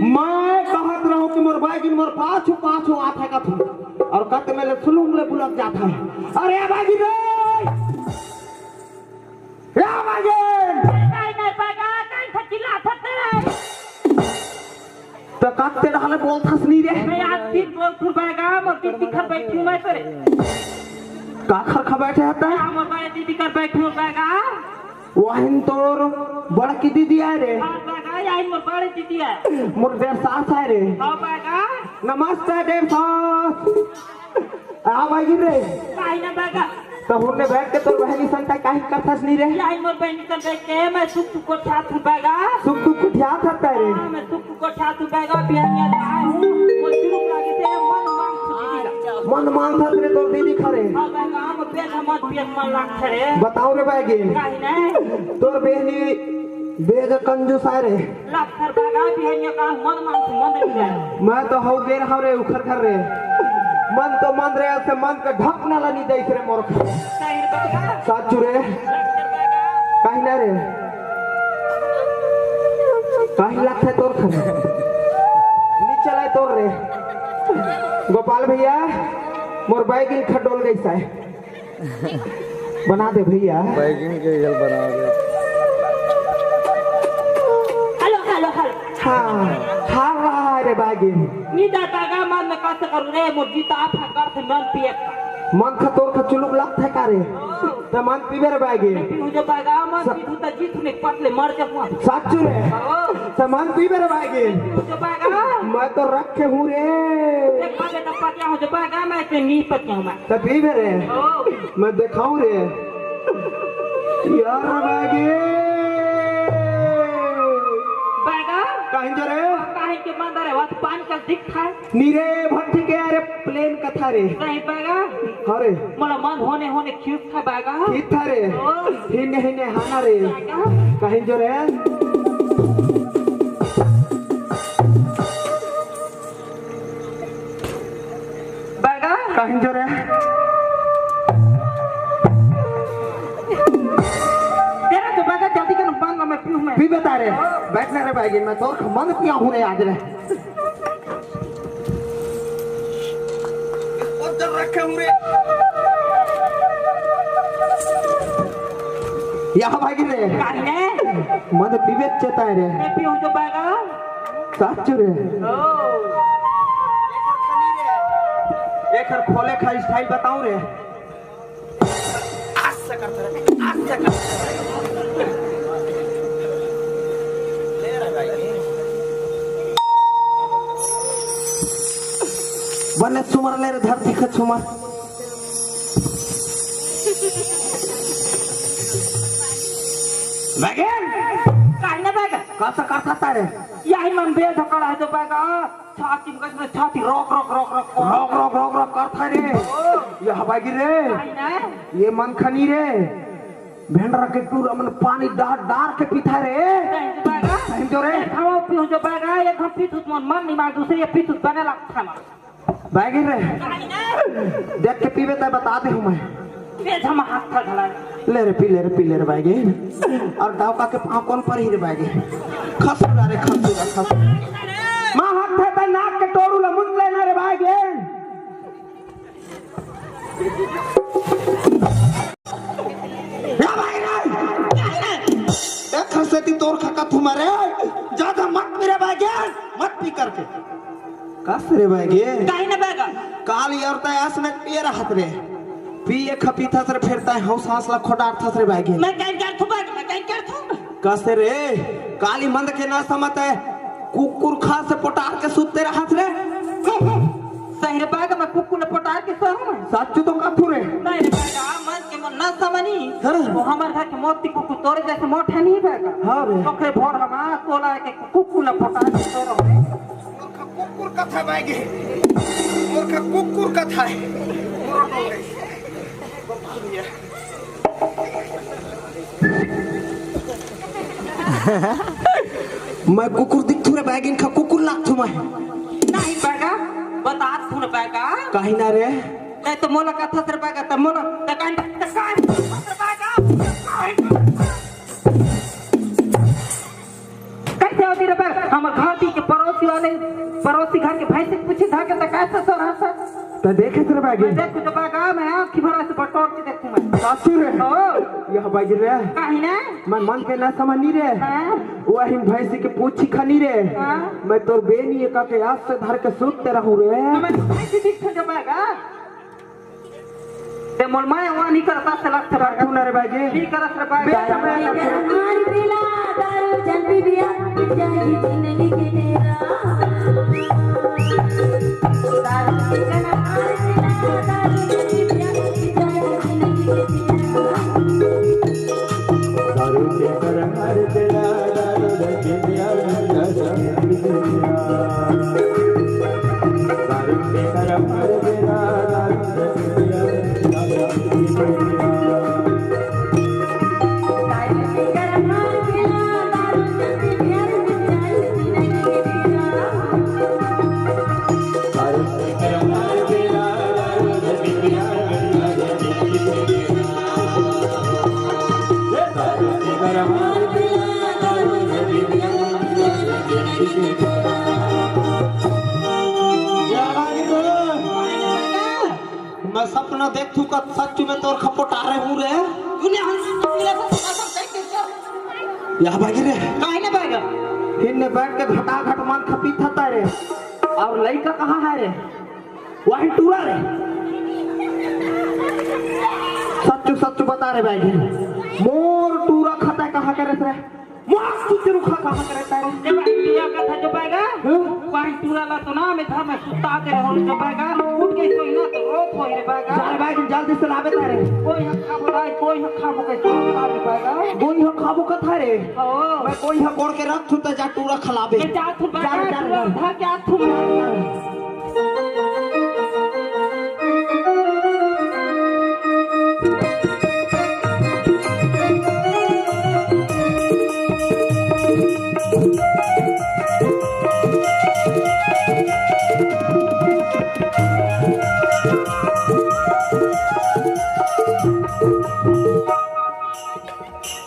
मैं कहत रहूं कि मोर बाइगिन मोर पाछू पाछू आत हे कथू, अउ कत में ले सुलूम ले बुलक जात हे। अरे बाइगिन रे, ए बाइगिन! नहीं, नहीं, बगा, काहे चिल्लात हस रे? त कत्ते डहर ले बोलथस नी रे? मैं आज फिर बोलथूं बगा, मोर दीदी घर बैठी हूं मैं तोरे। काखर खा बैठे हस त? हाँ, मोर बड़े दीदी घर बैठी हूं बगा। वहिन तोर बड़की दीदी आय रे। हाँ बगा, यही मोर बड़े दीदी आय। मोर देर सास आय रे। हाँ बगा। नमस्ते देर सास। आ बाइगिन रे। काहे ना बगा? त हुन्ने बैठ के तोर बहिनी संग तैं काहे करथस नी रे? यही मोर बहिनी संग बैठ के मैं सुख दुख गोठियाथूं बगा। सुख दुख गोठियाथस तैं रे? हाँ, मैं सुख दुख गोठियाथूं बगा, बिहनिया ले आय हूं, मोर जुलूम लागे थे, मन मांग दीदी ला। मन मांगथस रे तोर दीदी खा रे? हाँ बगा, मोर बेजा मन पियत मन लागथे रे। बताओ रे बाइगिन। काहे ना? तोर बहिनी बेजा कंजूस आय रे। लखर बगा बिहनिया का मन मन से मन रह जाए। मैं तो हव गे रहंव रे उखर घर रे। मन तो मन रे, असे मन के ढकना ला नी दइस रे मोर घर। सही बगा। साचू रे। लखर बगा। काहे ना रे? काहे लागथे तोर घर? नी चलाय तोर रे। गोपाल भैया, मोर बाइगिन खडोल गइस आय। बना दे भैया। बाइगिन के गल बना दे। Hello, hello, hello. हाँ, हार रहा है रे बाइगिन। नी दादा गा, मन में कस करूं रे, मोर जीता आप हर कर से मन पिए। मन खा तोर खा चुलुक लागथे का रे? त मन पीबे रे बाइगिन। पीहूं जो बगा, मन सा- पीहूं त जीत में पटले मर जाऊंगा। साचू रे। ओ। त मन पीबे रे बाइगिन। पीहूं जो बगा। मैं तो रखे हूं रे। देखा बेटा, पटिया हूं जो बगा, मैं ते नी पटिया हूं मैं। त पीबे रे। ओ। मैं देखाऊं रे। यार बाइगिन। बगा। काहे जो रे? काहे के मंदर है, वहां पानी का दिख था। नी रे भट्टी के, अरे प्लेन कथा रे। नहीं बगा। अरे। मोला मन होने होने खींच था बगा। खींच था रे। ओ। हिने हिने हाना रे। बगा। काहे जो रे। बगा। काहे जो रे। तेरा तो बगा जल्दी कर, बांध ला, मैं पीऊं मैं। पी बता रे। बैठना रे बाइगिन, मैं तोर मन पिया हूं रे आज रे। या बाइगिन रे। काहे? मन पीबे चेता है रे। मैं पीऊं जो बगा। साचू रे। ओ। एकर खोले खा style बताऊं रे। आज से करता रे, आज से करता रे। ले रे भाई। बने सुमर ले रे धरती का छुमर। बैगन! काहे ना बैगन? कस करथस रे? यही मन बेधकड़ा है जो बैगन। छाती में कसम, छाती रोक, रोक, रोक, रोक, रोक। रोक, रोक, रोक, रोक करथस रे। ओ। ये हवाई गिर रे। काहे ना? ये मन खा नी रे। भेंडरा के टूरा मन पानी डार, डार के पीथस रे। सही जो बैगन। सही जो रे। एक हम पीऊं जो बैगन, एक हम पीथूं त मोर मन नी माने, दूसरे ये पीथूं त बने लगथे ना। बैगिन रे, देख के पीबे त बता देहूं मैं। तेज हम हाथ था घला। ले रे, पी ले रे, पी ले रे बैगिन। अउ डौका के पांव कोन परही रे बैगिन? खसुरा रे, खसुरा, खसुरा। मां हाथ था त नाक के टोरू ला मुंद लेना रे बैगिन। ए भाई रे, ए खसेती तोर खा कथू मरे, जादा मत पी रे बैगिन, मत पी करके। कस रे बैगिन? काहे ना बैगिन? काली अउ तैं अस में पिए रहत रे, पिए खा पीथस रे, फेर तैं हौस हौस ला खोडारथस रे बैगिन। मैं कहीं करथूं बैगिन, मैं कहीं करथूं। कस रे, काली मंद के नसा म तैं कुकुर खा से पोटार के सुत्ते रहस रे। सही रे बैगिन, मैं कुकुर ले पोटार के सोहूं मैं। साचू तो कथू रे। नहीं रे बैगिन, मन के मन ना समनी। हाँ। वो हमर घर के मोती कुकुर तोरे जैसे मोटे नहीं बैगिन। हाँ रे। ओकरे भोर हमा तोला के कुकुर ले पोटार के सो रहो। मोर खा कुकुर कथा बैगिन। मोर खा कुकुर कथा है। मैं कुकुर दिखथूं रे बैगिन, खा कुकुर लागथूं मैं। नहीं बैगिन, बता तू रे बैगा। काहे ना रे? नहीं तो मोला कथा से बैगा, त मोला, त काहे, त काहे, त बैगा? कैसे होती रे बैगा? हमर घर दी के पड़ोसी वाले, पड़ोसी घर के भैंस के पूछी धाके त कैसे सो रहा था? त देखे रे बैगा। मैं देखूं तो बैगा, मैं आँखी भरा से बटोर के देखूं मैं। सासू रे। ओ। यह बैगा रे। काहे ना? मैं मन के ना समझ नी रे। हाँ। वही भैंसी के पूछी खनी रे। हाँ। मैं तोर बेनी एका के आस से धर के सुत्ते रहूं रे। तो मैं भैंसी दिख जब बैगा। ते मोर माय वा नी करता से लग से बैगा। तू ना रे बैगा। नी करत रे बैगा। बेटा, मैं दारू पीला, दारू जल्दी पिया, जाई जिंदगी के डेरा। दारू पीला, दारू पीला, दारू जल्दी पिया, जाई जिंदगी के डेरा। दारू के कर हर तेरा, दारू के प्यार में नशा मिट गया। दारू के कर हर तेरा, दारू के प्यार में नशा मिट गया। दारू के कर हर तेरा, दारू के प्यार में नशा मिट गया। दारू के कर हर तेरा, दारू के प्यार में नशा मिट गया। मैं सपना देखथू का सच में तोर खपोटा रे हूँ रे। दुनिया हम मिला था सपना सब सही के क्या? या बैगा रे। काहे ना बैगा? हिन्ने बैठ के घटा घट मन खपी थता रे। और लइका कहाँ है रे? वही टूरा रे। सच्चू सच्चू बता रे बैगा। मोर टूरा खाता कहाँ करे रे? मोर कुछ रुखा कहाँ करे रे? जब टूरा का था जो बैगा, हाँ? वही टूरा ला तो ना मैं घर में सुता के रहो जो बैगा, उठ के सोई ना तो रोत होई रे बैगा। जा रे बैगा, जल्दी से लावे तारे। कोई हक खाबो भाई, कोई हक खाबो के सोई ना रे बैगा। कोई हक खाबो कथा रे। ओ। मैं कोई हक कोड़ के रख थू त जा टूरा खलाबे। मैं जा थू जा, बैगा, जा, टूरा जा। उठा के आ थू।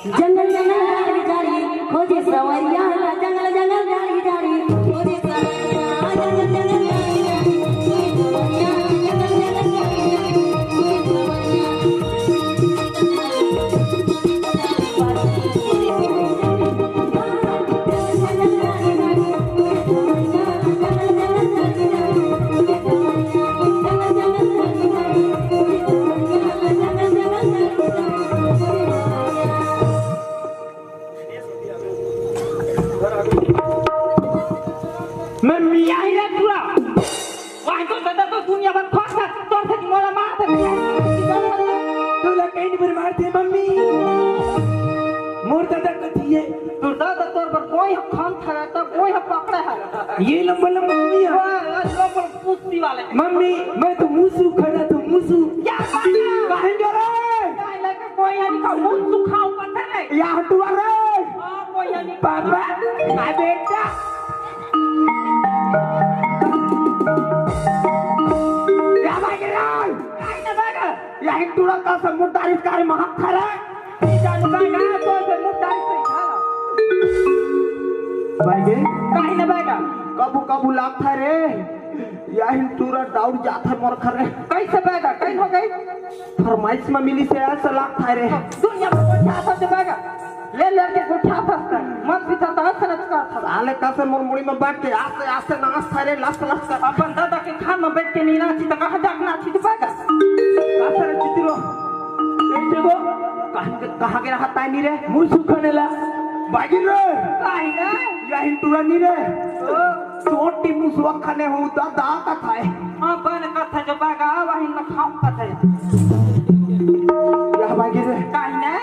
जंगल जंगल झाड़ी झाड़ी खोजे सवरिया, जंगल जंगल झाड़ी झाड़ी खोजे सवरिया, जंगल जंगल झाड़ी झाड़ी खोजे सवरिया, जंगल जंगल झाड़ी झाड़ी खोजे सवरिया। मैं मियाँ ही रे टूरा। वहाँ को सदा तो दुनिया भर फंस था, तोर से मोला मार था। तोला कहीं नहीं मारते मम्मी। मोर दादा कथी है? तोर दादा तोर पर कोई हम खान था, तब कोई हम पकड़ा है। ये लंबा लंबा दुनिया। वाह, आज लंबा कुश्ती वाले। मम्मी, मैं तो मुसु खड़ा तो मुसु। क्या बात है? कहेंगे रे? क्या लगे कोई यानी का मुसु खाओ पत्थर है? या हटुआ रे? हाँ, कोई यानी पापा, आ बेटा। या भाग रे? काहे ना भाग? या हिंदुड़ा का से मुद्दा रिश्तेदारी में हाथ खा रहा है। ई जानू भाग, तो से मुद्दा रिश्तेदारी। भाई गे? काहे ना भाग? कबू कबू लागता रे। या हिंदुड़ा डाउट जाता है मोर खरे। कैसे भाग? कैसे हो गई? फरमाइश में मिली से ऐसा लागता है रे। दुनिया में कोई चाहता तो भाग। ले लेके गोठा फंसता, मन पीछा तो आस नच करता। साले कसे मोर मुड़ी में बैठ के आस्ते आस्ते नाचता रे, लस लस कर। अपन दादा के खान में बैठ के नहीं नाची तो कहाँ जाके नाची तो बैठा? कसे रे चितिरो? कैसे गो? कहाँ के, कहाँ के रहा ताई नहीं रे? मुँह सुखाने ला। बागी रे। ताई रे। या हिंटूरा नहीं रे। ओ। चोटी मुसुआ खाने हो दादा का था है। हाँ, बन का था जो बागा, वहीं में खाऊं का था। या बागी रे। ताई ने?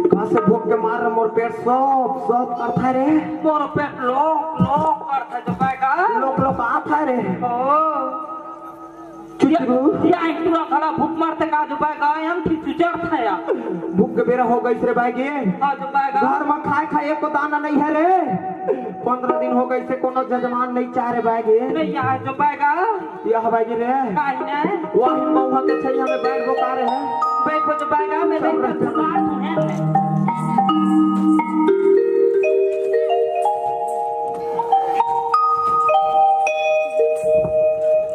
कहाँ से भूख के मार रहा मोर पेट सॉप, सॉप करता रे। मोर पेट लोक, लोक करता जो बागा। लोक, लोक आता रे। ओ। चुचरू। या, या एक टूरा खड़ा भूख मारते का जो बागा, हम थी चुचर था या। भूख के बेरा हो गई रे बागी। हाँ, जो बागा। घर में खाए, खाए एको दाना नहीं है रे। पंद्रह दिन हो गइसे, कोनो जजमान नइ चाहे रे बागी। नहीं, यहाँ जो बैगा। यह बागी रे। काहे ने? वही महुआ के छैया में बैठ बोका रे। बैठ बोका बैगा, मैं देख कर फुकार दूँ है।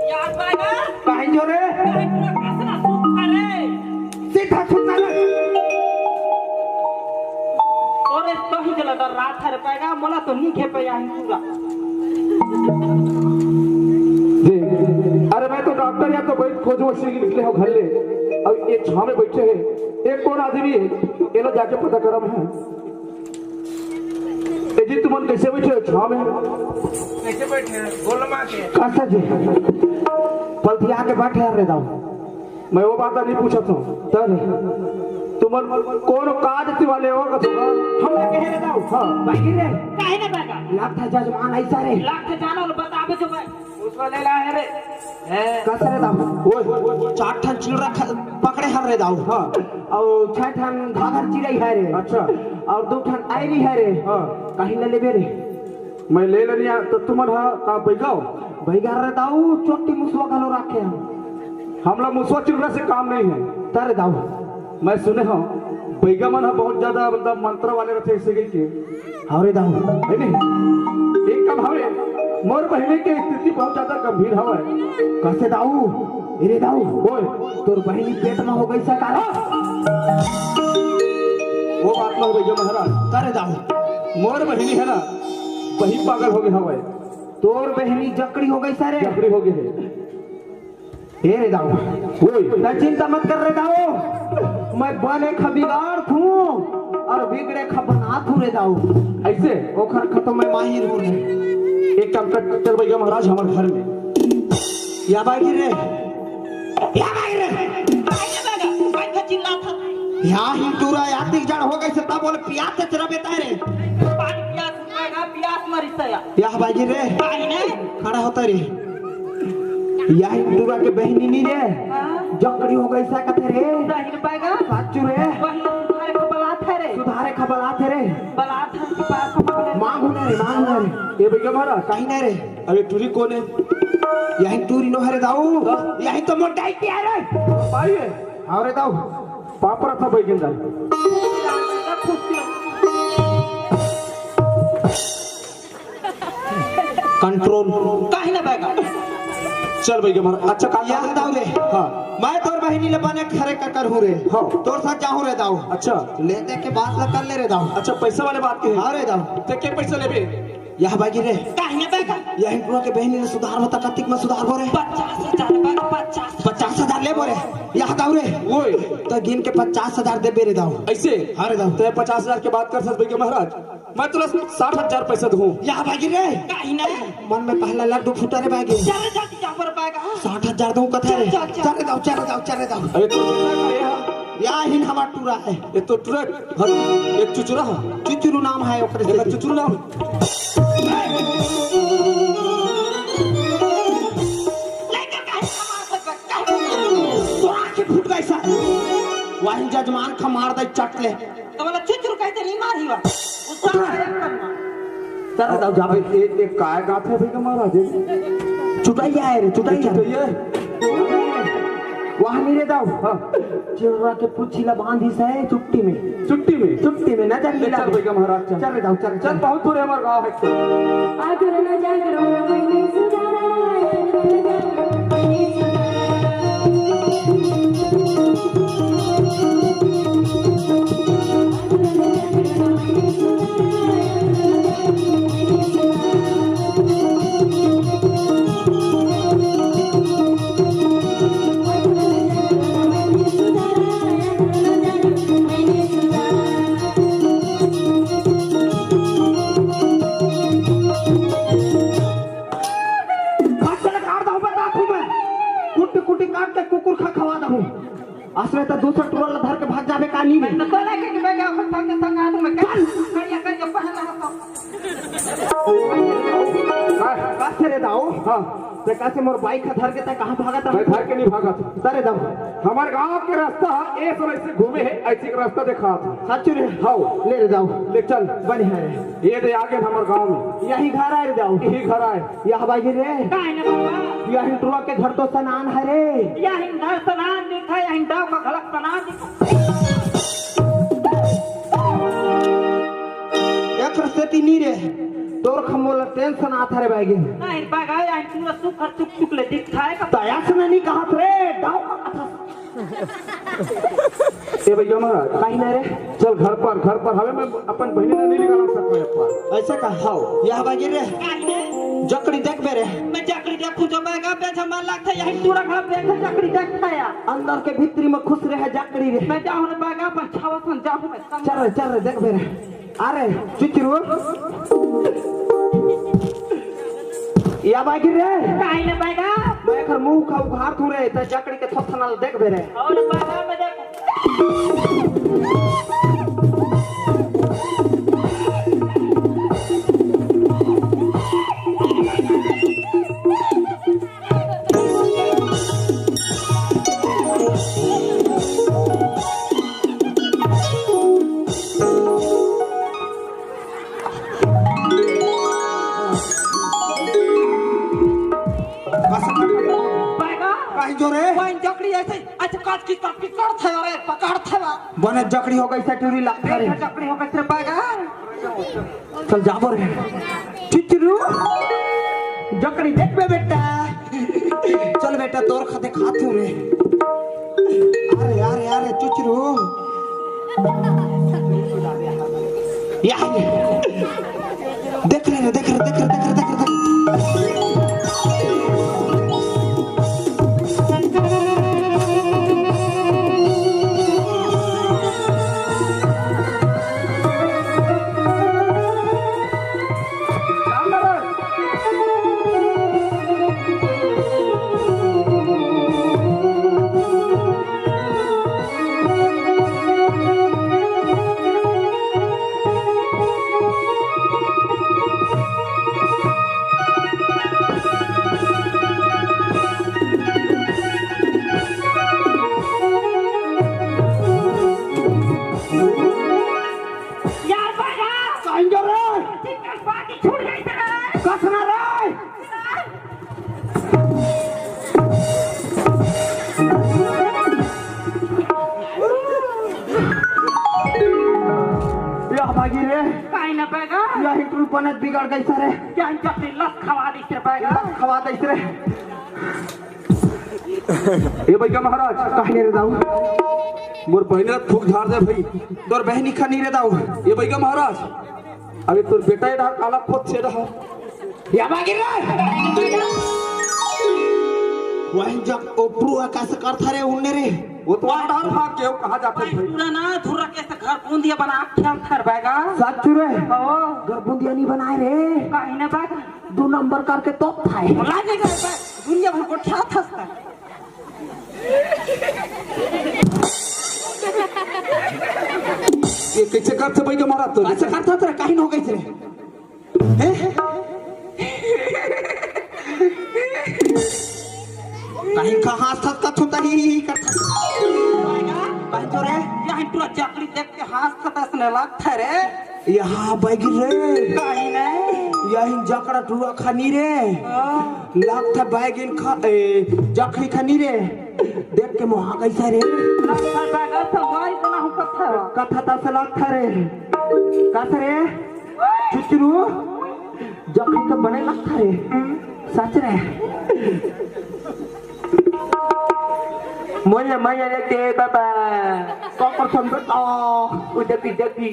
यार बैगा। काहे जो रे? काहे पूरा कसना सूखा रे? सीधा सुनना रे। अरे, तो ही चला डर रहा था रे, पैगा, मोला तो नहीं खेपे, यहाँ पूरा। जी, अरे, मैं तो डॉक्टर, या तो बैठ खोजो, अस्सी निकले हो घर ले। अब ये छाँव में बैठे हैं, एक कौन आदमी है, ये लो जाके पता करम है। ए जी, तुमन कैसे बैठे हो छाँव में? कैसे बैठे हैं? गोलमा के। कैसा जी? पलटिया के बैठे हैं रे दाऊ। मैं वो बात नहीं पूछत हूँ। तब तुमन कौन काज ती वाले हो कथो का? हम ना कहे रे दाऊ। हाँ। बागी रे। काहे ना बैगा? लाख था जजमान ऐसा रे। लाख था जानो लो बतावे जो भाई। उसको ले ला है रे। हैं? कस रे दाऊ? ओए, चार ठन चिलरा ख-, पकड़े हर रे दाऊ। हाँ। और छह ठन घाघर चिरई है रे। अच्छा। और दो ठन आयरी है रे। हाँ। कहीं ना लेबे रे। मैं ले लेनी आ, तो तुमन हा का बैगाओ? बैगा रे दाऊ, चोटी मुसवा घलो राखे हम। हमला मुसवा चिलरा से काम नहीं है। तर दाऊ। मैं सुने हूँ, बैगा मन ह बहुत ज्यादा, मतलब, मंत्र वाले रथे, ऐसे कहि के। हाँ रे दाऊ। है नहीं? एक काम हवे, मोर बहिनी के स्थिति बहुत ज्यादा गंभीर हवे। कसे दाऊ? ए रे दाऊ। ओए। तोर बहिनी पेट में हो गई सा का रे? वो बात ना हो गई महाराज। करे दाऊ। मोर बहिनी है ना, वही पागल हो गई हवे। तोर बहिनी जकड़ी हो गई सा रे। जकड़ी हो गई है। ए रे दाऊ, ओए। ना चिंता मत कर रे दाऊ, मैं बने खा बिगाड़ थू और बिगड़े खा बना थू रे दाऊ। ऐसे? ओखर खा तो मैं माहिर हूँ रे। एक काम कर, चल भैया महाराज हमारे घर में। या बागी रे, या बागी रे। भाई ने बगा, भाई का चिल्ला था। या हिंदूरा या दिख जड़ हो गई से तब बोले पियास से चला बेटा रे। पानी पियास मरेगा, पियास मरी सया। या बागी रे। भाई ने। खड़ा होता रे। या हिंदूरा के बहिनी नी रे। हाँ। जकड़ी हो गई सा कथे रे। सही रे बैगा। साचू रे। वही सुधारे खबलात है रे। सुधारे खबलात है रे। बलात है कि पास खबलात। मांगू ना रे, मांगू ना रे। ए भैया मारा। कहीं ना रे। अबे टूरी कौन है? यही टूरी नो हरे दाऊ। हाँ। यही तो मोटाई के आ रे। भाई है। हाँ रे दाऊ। पापरा था बैगेंदा। कंट्रोल। काहे ना बैगा? चल भैया मारा। अच्छा का याद दाऊ रे। हाँ। मैं तोर बहिनी ले बने खरे ककर हूँ रे। हाँ। तोर साथ जाहूँ रे दाऊ। अच्छा। ले दे के बात ला कर ले रे दाऊ। अच्छा, पैसा वाले बात के है। हाँ रे दाऊ। ते के पैसा लेबे? यह बागी रे। काहे ना बैगा? यह हिंदुआ के बहिनी ने सुधार बता, कतिक में सुधार बोरे? पचास हजार बैगा, पचास। पचास हजार ले बोरे। यह दाऊ रे। ओए। तो गिन के पचास हजार देबे रे दाऊ। ऐसे? हाँ रे दाऊ। ते पचास हजार के बात कर सकबे के महाराज? मैं तुला साठ हजार पैसा दूँ। यह बागी रे। काहे ना? मन में पहला लड्डू फूटा रे बागी। चल रे, जल्दी जा पर बैगा। साठ हजार दूँ कथे रे। चल, चल, चल। चल रे दाऊ, चल रे दाऊ, चल रे दाऊ। अरे तो ये है? या हिन हमार टूरा है। ये तो टूरा, हाँ, ये चुचुरा है। चुचुरू नाम है ओकरे ये से। चुचुरू नाम। लेकर काहे हमार से बच्चा? तो आँखें फूट गई सर। वही जजमान खा मार दे चट ले। तो बोला, "चुचुर कहते नहीं मारी बा।" गुस्सा आ गया एकदम। चल रे दाऊ, जा भाई। ए, ए, काय गात है भैया महाराज? चुटैया है रे, चुटैया। चुटैया? वहाँ नहीं रे दाऊ। हाँ। चिलरा के पुच्छी ला बांधी से छुट्टी में। छुट्टी में? छुट्टी में, नजर ए, मिला चल दे। भैया महाराज, चल। चल रे दाऊ, चल, चल, चल। बहुत दूर है हमारा गाँव है। आ करो ना जा करो, मैंने सुधारा, मैंने सुधारा। फट से काट दहूं, बता दहूं मैं। कुट्टी कुट्टी काट के कुकुर खा खवा दहूं। असले तो दूसरा टुरा ला धर के भाग जाबे का नी रे। तो लेके के बेटा अपन भाग के संग आ दूं मैं। चल। करिया करिया पहला हाथ। बस रे दाऊ। हाँ। ते कइसे मोर बाइक ह धर के ते कहाँ भागत मैं हस? धर के नहीं भागत। तरे दव। हमर गांव के रास्ता ह, ए सब ऐसे घूमे हे, ऐसे के रास्ता देखात हे। सच रे? हव। ले रे दव। ले चल। बने हे रे। ये दे आगे हमर गांव में। यही घर आय रे दव। यही घर आय। यह बाई रे। का हे ना बाबा? यही टुरा के घर तो सनान हे रे। यही घर सनान दिखय, यही डव का घलक सनान दिखय। एकर सेती नी रे, तोर खम्मो ला टेंशन आत हरे बाई गे। नहीं बाई गे, यही पूरा सुख हर चुक चुक ले दिखय का। दया से नहीं कहत रे, डव का कथा। ए भैया महाराज, काहे ना रे? चल घर पर, घर पर हवे, मैं अपन बहिनी ला नहीं निकाल सकूं यहाँ पर। ऐसा का? हव, यह बाई गे रे। काहे रे? जकड़ी देखबे रे। मैं जकड़ी देखूं जो मैं गा बेच मन लगथे, यही टुरा घर बेच जकड़ी देखथे या। अंदर के भीतरी में खुश रहे जकड़ी रे। मैं जाहूं रे बाई गा, अपन छावा सन जाहूं मैं। चल रे, चल रे, देखबे रे। अरे, चुचरू। या बाई गे रे। काहे ना बाई गा? मैं एकर मुंह का उघार दूं रे, ते जकड़ी के थोथना ल देखबे रे। अउ बाबा, मैं देख। बाई गा? काहे जो रे? वही जकड़ी ऐसे, ऐसे काट की काट की करथे रे, पकड़थे बा। बने जकड़ी हो गइसे टुरी लगथे रे। जकड़ी हो गइसे बाई गा। चल जाबो रे। चुचरू, जकड़ी देखबे बेटा। चल बेटा, तोर खा देखात हूं रे। अरे, अरे, अरे, चुचरू। या, देख रे, देख रे, देख रे, देख रे, देख रे, देख रे। यार बाबा! कहीं जा रहा है? ठीक है, बाकी छूट गई तेरा। कसना रे? या बाई गे रे। काहे ना बाई गा? या ही टुरी बनत बिगड़ गइसे रे। या ही जकड़ी लस खवा दिस रे बाई गा। लस खवा दिस रे। ए बइगा महाराज। काहे रे दाऊ? मोर बहिनी ला थूक झार दे भाई। तोर बहिनी खा नी रे दाऊ। ए बइगा महाराज, अबे तोर बेटा ए डहर काला खोदथे डहर। या बाई गे रे। वही जब ओपरू आकाश करथा रे उन्ने रे। वो तो आ डहर भाग के, वो कहाँ जाथे भाई? पूरा ना धुर्रा के से घर बूंदिया बना के खेलथा रे बाई गा। सच रे? ओ। घर बूंदिया नहीं बनाए रे। काहे ना बाई गा? दू नंबर करके तोपथा रे। ला दे गा, दुनिया भर को ठाथस। ये कइसे करथे बइगा महाराज तो? कइसे करथा तेरा? काहे ना हो गइसे रे? हैं? काहे का हाँसथस कथों तही करथा। काहे जो रे? यही टुरा जकड़ी देख के हाँसथस ने लगथा रे। या बाई गे रे। काहे ना? यही जकड़ा टुरा खा नी रे। हाँ। लगथा बाई गे खा, ए, जकड़ी खा नी रे। देख के मोहा गइसे रे। लगथा बाई गा, सब बाई बना हूँ कथा। कथा तस लगथा रे। कस रे? चुचरू? जकड़ी के बने लगथा रे। सच रे? मोला मया लेते बाबा। का करथन बेटा? ओ देखी, देखी।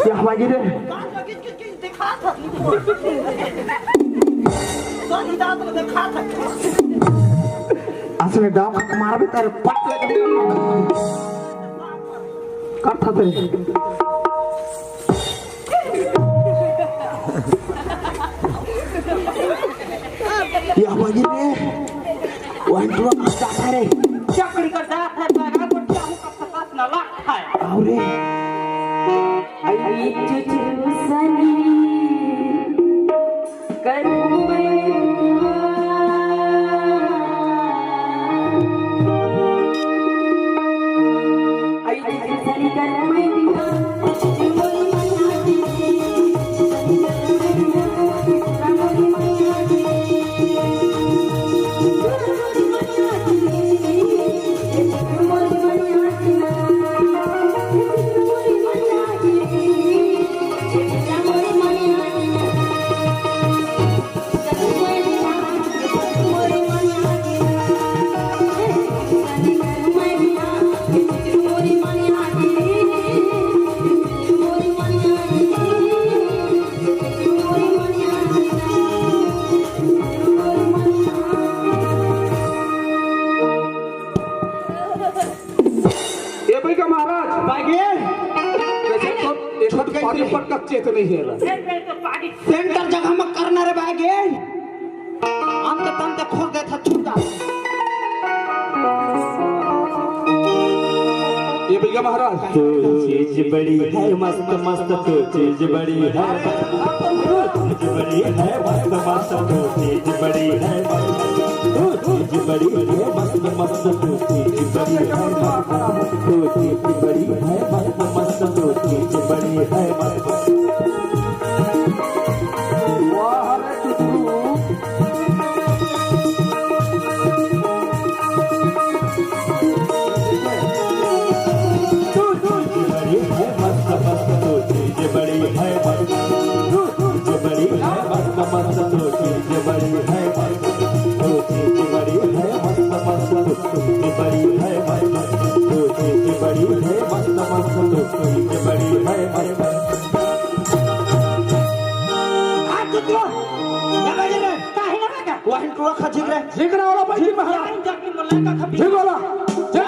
या बाई गे रे। असने डाव खा मारबे तेरे पट ले। करथा तेरे। या बाई गे रे। वही टुरा जाथा रे। जकड़ी कर जाथा रे, बाई गा, तो क्या हो कर सकत ना ला। रे, आई चुचरू सनी कर मैं आई चुचरू सनी कर मैं ए भैया महाराज, बागे। जैसे तो एक छोटका पानी से पटकत चेत नहीं है। सेंटर जगह में करना रे बागे। अंत तंत खोल देता छुट्टा। ए भैया महाराज। तो चीज बड़ी है मस्त मस्त, तो चीज बड़ी है। चीज बड़ी है मस्त मस्त, तो चीज बड़ी है। तो चीज बड़ी है मस्त मस्त, तो चीज बड़ी है। तो चीज बड़ी है मस्त मस्त, तो चीज बड़ी है मस्त। वाह रे टुकड़ू। बड़ी है मस्त मस्त, तो चीज बड़ी है मस्त। चीज बड़ी है मस्त मस्त, तो चीज बड़ी है मस्त। तो चीज बड़ी है मस्त मस्त, तो चीज बड़ी है मस्त। तो चीज बड़ी है मस्त मस्त, तो चीज बड़ी है मस्त। हाथ उठो। क्या बजे रे? काहे ना बेटा? वही टुरा खा झिक रे। झिक ना वाला भाई जी महाराज। झिक वाला। झिक।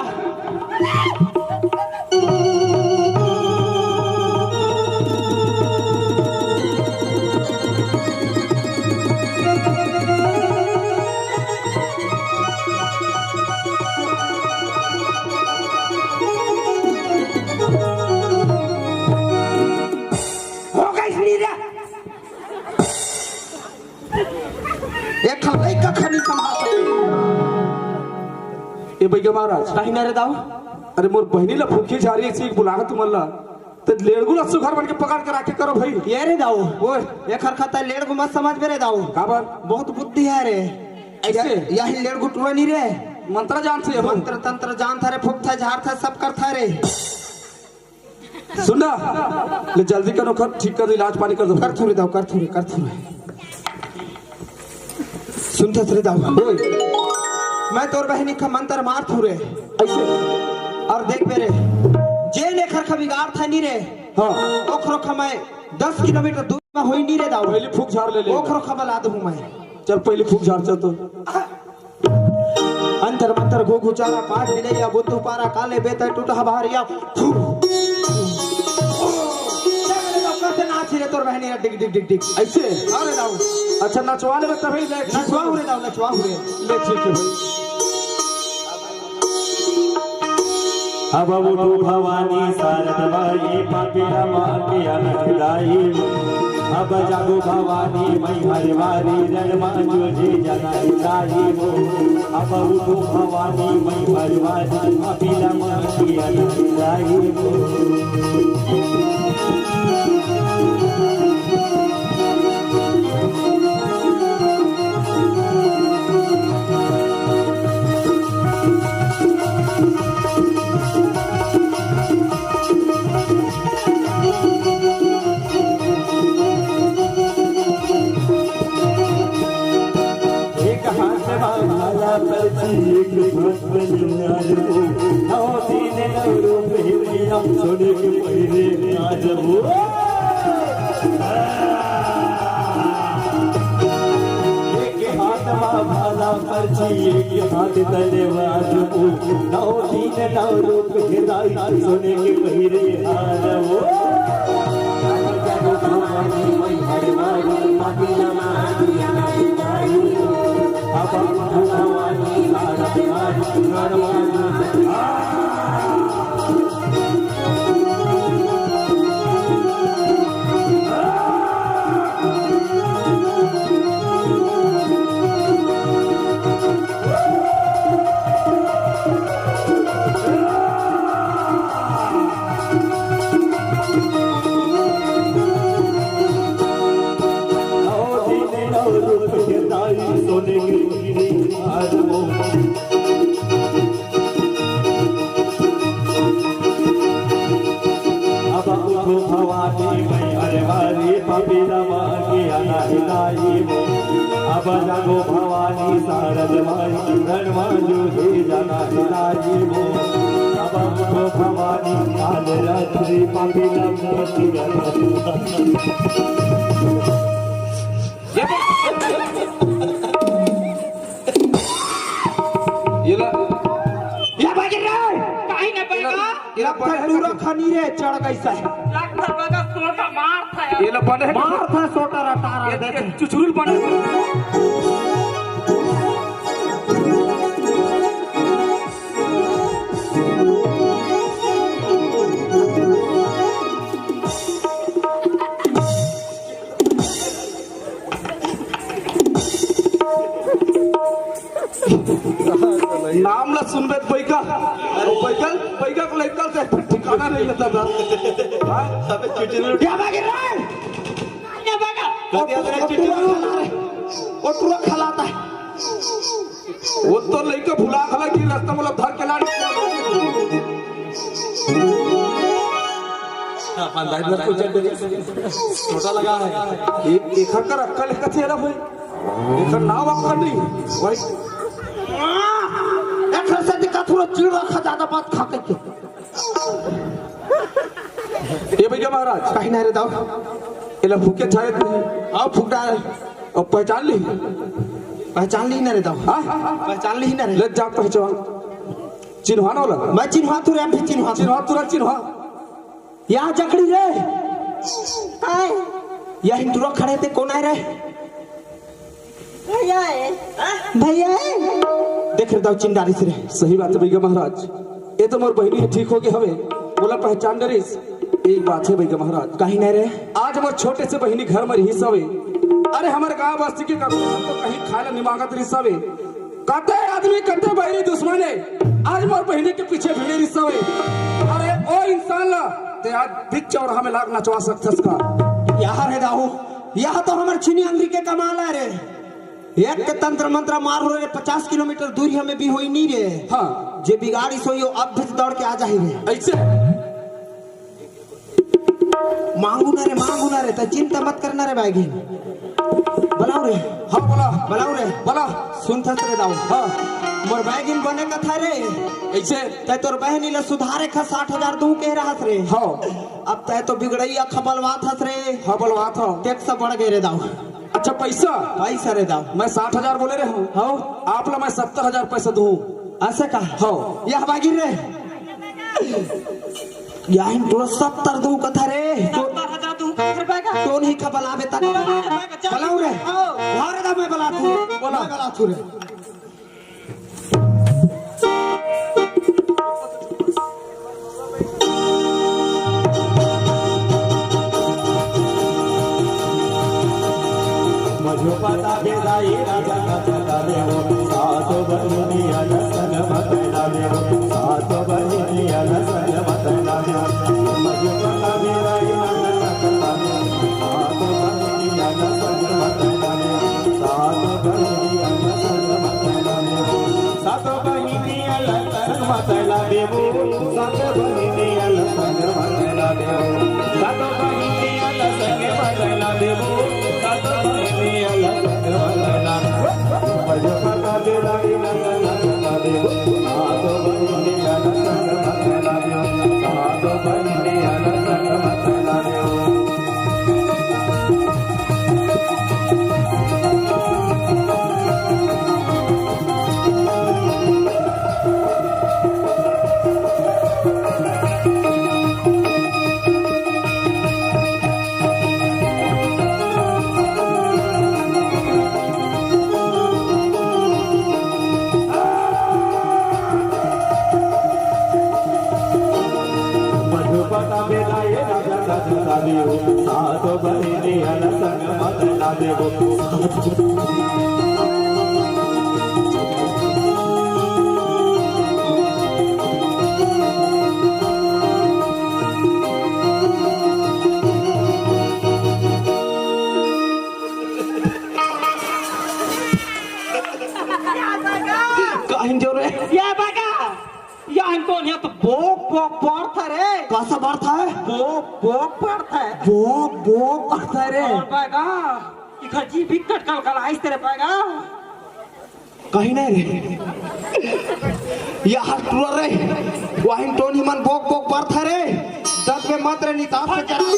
हो गई सुनी रे। एक ठन लइका खा नहीं संभाल सके। ए भैया महाराज। काहे ना रे दाऊ? अरे मोर बहिनी ला भूखी जा रही है, इसे एक बुलाना तुमन ला। ते लेड़गू ला सुघर बन के पकड़ के राखे करो भाई। ये रे दाऊ। ओए। एखर खा ते लेड़गू मत समझ बे रे दाऊ। काबर? बहुत बुद्धि है रे। ऐसे? या-, यही लेड़गू टुरा नहीं रे। मंत्र जानथे हो। मंत्र तंत्र जानथे रे, फूकथे, झाड़थे, सब करथे रे। सुन ना, ले जल्दी करो, कर ठीक कर दो, इलाज पानी कर दो। करथूं रे दाऊ, करथूं रे, करथूं रे। सुनथस रे दाऊ। ओए। मैं तोर बहिनी का मंत्र मारथूं रे। ऐसे? अउ देख बे रे, जेन एखर का बिगाड़थे नी रे, हाँ। ओखरो का मैं दस किलोमीटर दूर में होई नी रे दाऊ। पहली फूक झाड़ ले ले। ओखरो का बला दूं मैं। चल पहली फूक झाड़ चल तो। अंतर मंतर घुघुचारा पाठ मिले या बुद्धू पारा काले बेता टूटा हबारिया। फू। कैसे नाची रे तोर बहिनी रे, डिग, डिग, डिग, डिग। ऐसे? अरे दाऊ। अच्छा, नचवा लेबे तभी ले, ठीक नचवा हो। रे दाऊ, नचवा हो रे। ले, ठीक है भाई। अब उठो भवानी शारद माई, पापी ला मार के अनहलाई। अब जागो भवानी मई हरवारी, रण मा जो जे जना हिलाई हो। अब उठो भवानी मई हरवारी, पापी ला मार के अनहलाई हो। एक हाथ मा भाला पर्ची, एक हाथ मा तलवार हो, नौ दिन नौ रूप हे मैया, सोने के पहिरे आज हो। एक हाथ मा भाला पर्ची, एक हाथ तलवार हो, नौ दिन नौ रूप हे दाई, सोने के पहिरे आज हो। भवानी मैहर वाली पापी ला मांगे आना हिलाई वो। अब जागो भवानी शारद माई, रण मा जो हे जाना हिलाई वो। अब जागो भवानी काल रात्रि पापी ला मांगे आना हिलाई। ये ला। या बाजी रे, काहे ना पाएगा? ये ला पढ़े टूरा खानी रे, चढ़ कैसा है? लगता बगा सोटा मार था यार। ये ला पढ़े। मार था सोटा रटारा ये, देख। ये चुचुरुल पढ़े। नाम ला सुनबे त बैगा, अउ बैगा, बैगा के लइका के ठिकाना नहीं रहता था। हाँ? अबे चुचुल। क्या बात है रे? क्या बात है? कभी अगर ओ टुरा खला रे, ओ टुरा खलाता है। वो तो लइका भुला खला कि रास्ता मोला धर के लान। हाँ, अंदाज में कुछ छोटा लगा है। एक, एक हक्का रखा लेकर चेहरा भाई। एकर नाव अक्कल नहीं, भाई। एकर से दिक्कत हो, चिड़ा खा ज्यादा बात खा के। ये भैया महाराज। कहीं ना रे दाऊ। एला फूके चाहे नहीं। आओ फूक डाल। अब पहचान ली? पहचान ली ना रे दाऊ। हाँ? पहचान ली ना रे। ले जा पहचान। चिन्हवा ना वाला। मैं चिन्हवा तू रे, अभी चिन्हवा। चिन्हवा तू रे, चिन्हवा। या जकड़ी रे। काय? या हिंदुरा खड़े ते कोन आय रे? भैया है। भैया है। देख रे दाऊ चिन्ह डारिस रे। सही बात है भैया महाराज, ये तो मोर बहिनी हे, ठीक हो गे हवे, मोला पहचान डरिस। एक बात है भैया महाराज। कहीं नहीं रे। आज मोर छोटे से बहिनी घर में रहिस हवे। अरे हमर गांव बस्ती के ककरो तो कहीं खाए ला निमागत रहिस हवे। कते आदमी, कते बैरी दुश्मन हे, आज मोर बहिनी के पीछे भिड़े रिहिस हवे। अरे ओ इंसान ला, ते आज बीच चौराहा में लाग नचवा सकथस का? यार हे दाऊ, यह तो हमर छीनी अंगरी के कमाल हे रे। एक के तंत्र मंत्र मार हो रे, पचास किलोमीटर दूरी हमें भी होई नहीं रे। हाँ। जे बिगाड़ी सोई, वो अब भी दौड़ के आ जाही रे। ऐसे? मांगू ना रे, मांगू ना रे, त चिंता मत करना रे बैगिन। बलाओ रे। हाँ, बोला। बलाओ रे। बोला। सुनथस रे दाऊ। हाँ। मोर बैगिन बने कथा रे। ऐसे? तै तोर बहनी ला सुधारे खा साठ हजार दूं कह रहस रे। हाँ। अब तै तो बिगड़ैया खा बलवात हस रे। हाँ, बलवात हूँ। टैक्स बढ़ गए रे दाऊ। अच्छा, पैसा? पैसा रे दाऊ। मैं साठ हजार बोले रहे हूँ। हाँ। आप ला मैं सत्तर हजार पैसा दूँ। ऐसा का? हाँ। यह बैगिन रे। याहिन तोर सत्तर दू कथा रे। तो सत्तर हजार दू कथा रे बैगा। तो नहीं खा बलाबे तक। बलाऊ रे। आओ। हाँ रे दा मैं बलाथू। बोला। मैं बलाथू रे। मधुपता बेदाई राजा का चला देवो, सातो बहिनिया न संग मत ना देवो, सातो बहिनिया न संग मत ना देवो। मधुपता बेदाई राजा का चला देवो, सातो बहिनिया न संग मत ना देवो, सातो बहिनिया न संग मत ना देवो। सातो बहिनिया न संग मत ना देवो, सातो बहिनिया न संग मत ना देवो, सातो बहिनिया न संग मत ना देवो, सातो बहिनिया न संग मत ना देवो। मधुपता बेलाए राजा का चला देवो, सातो बहिनिया न संग मत ना देवो। काहिन जो रे? या बगा, या इनको नहीं तो बोक बोक बोक था रे। कइसे बोक था? बोक बोक बोक था। बोक बोक बोक था रे। अउ बैगा, इखर जी भी कटकल कल आइस तेरे बैगा। कहीं नहीं रे। ये हाथ टूरा रे। वाहिन टोनी मन बोक बोक बोक था रे। दस में मत रे, निताब से चला।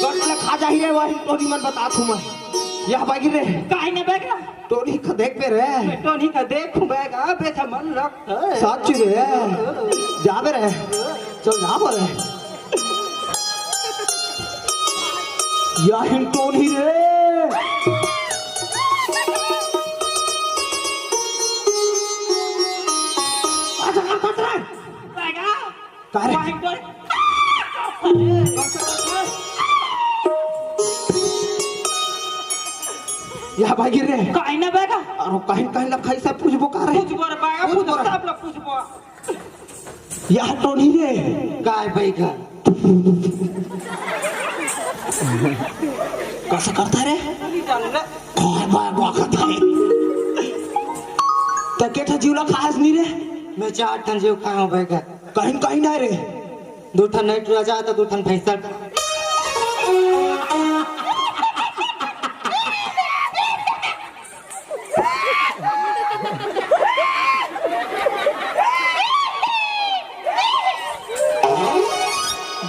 गट ले खा जाही रे, वाहिन टोनी मन बतात हूँ मैं। यह बागी रे। काहे न बैगा? टोनी का देख बे रे। टोनी का देखूं बैगा, बेटा मन लगता है। सच रे। जा बे रे। चल जा बे रे। याहिन टोनी रे। आजा, आजा, आजा। बैगा। का रे? वाहिन टोनी। या बागी रे। काहे न बैगा? अरे काहे, काहे ला खाई से पूछबो का रे? पूछबो रे बैगा, पूछबो पूछबो रे। सब ला पूछबो। या टोनी रे। काय बैगा? कइसे करता रे? नहीं जान रे। काय बैगा करता रे? त के ठा जीव ला खास नहीं रे? मैं चार ठन जीव खाए हूँ बैगा। कहीं, कहीं नहीं रे। दू ठन नहीं टूरा जा तो दू ठन भैंसा।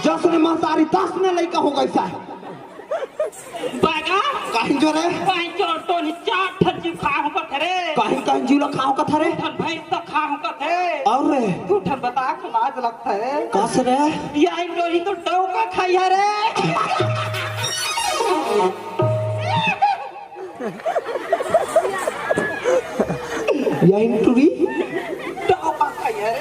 जस ने महतारी तस ने लइका हो गइस हे। बैगा। काहिन जो रे? काहिन जो टोनी चार ठन जीव खाहूं कथे रे। काहिन, काहिन जीव ला खाहूं कथे रे? दू ठन भैंस तो खाहूं कथे। अउ रे? दू ठन बता के लाज लगथे। कइसे रे? या इन टोनी तो डौका खाई हे रे। याहिन टुरी। डौका खाई हे रे।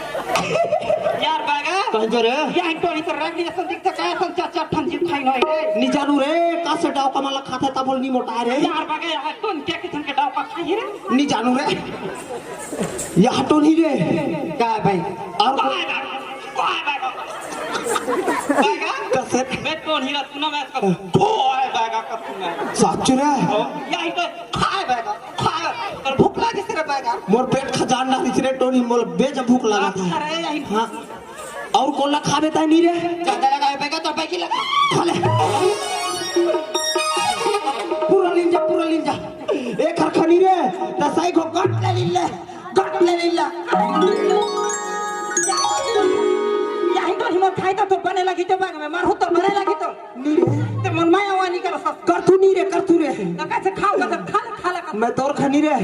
यार बैगा। काहिन जो रे? याहिन टोनी तो रख दिया संदिक तो कहे सन चार चार ठन जीव खाई नहीं रे। नी जानू रे, कइसे डौका मन ला खाथे तब ले नी मोटाय रे। यार बैगा, यार टोनी के किसम के डौका खाई रे? नी जानू रे। या टोनी रे। का भाई? अउ काय बैगा? काय बैगा? बैगा? कइसे? मैं टोनी ला सुना मैं इसका काय बैगा का सुना। सच रे? ओ, याहिन तो काय बैगा? काय? तोर भूख लागिस रे बैगा? मोर पेट खजान डालिस रे टोनी, मोर बेजा भूख लागत हे। अरे, याहिन हाँ। अउ कोन ला खाबे तैं नी रे? जादा लगा हे बैगा, तोर बैगी लगा। खा ले। पूरा लीन जा, पूरा लीन जा। एक हर खनी रे, त सही को गट ले लीन ले। गट ले लीन ले। याहिन तो हिम्मत खाई तो, तो बने लगी तो बैग में, मारहूं तो बने लगी तो। नी रे। ते मन माया वानी कर सस। करथूं नी रे, करथूं रे। तो कइसे खाव, कइसे खा ले, खा ले, खा ले। मैं तोर खनी रे,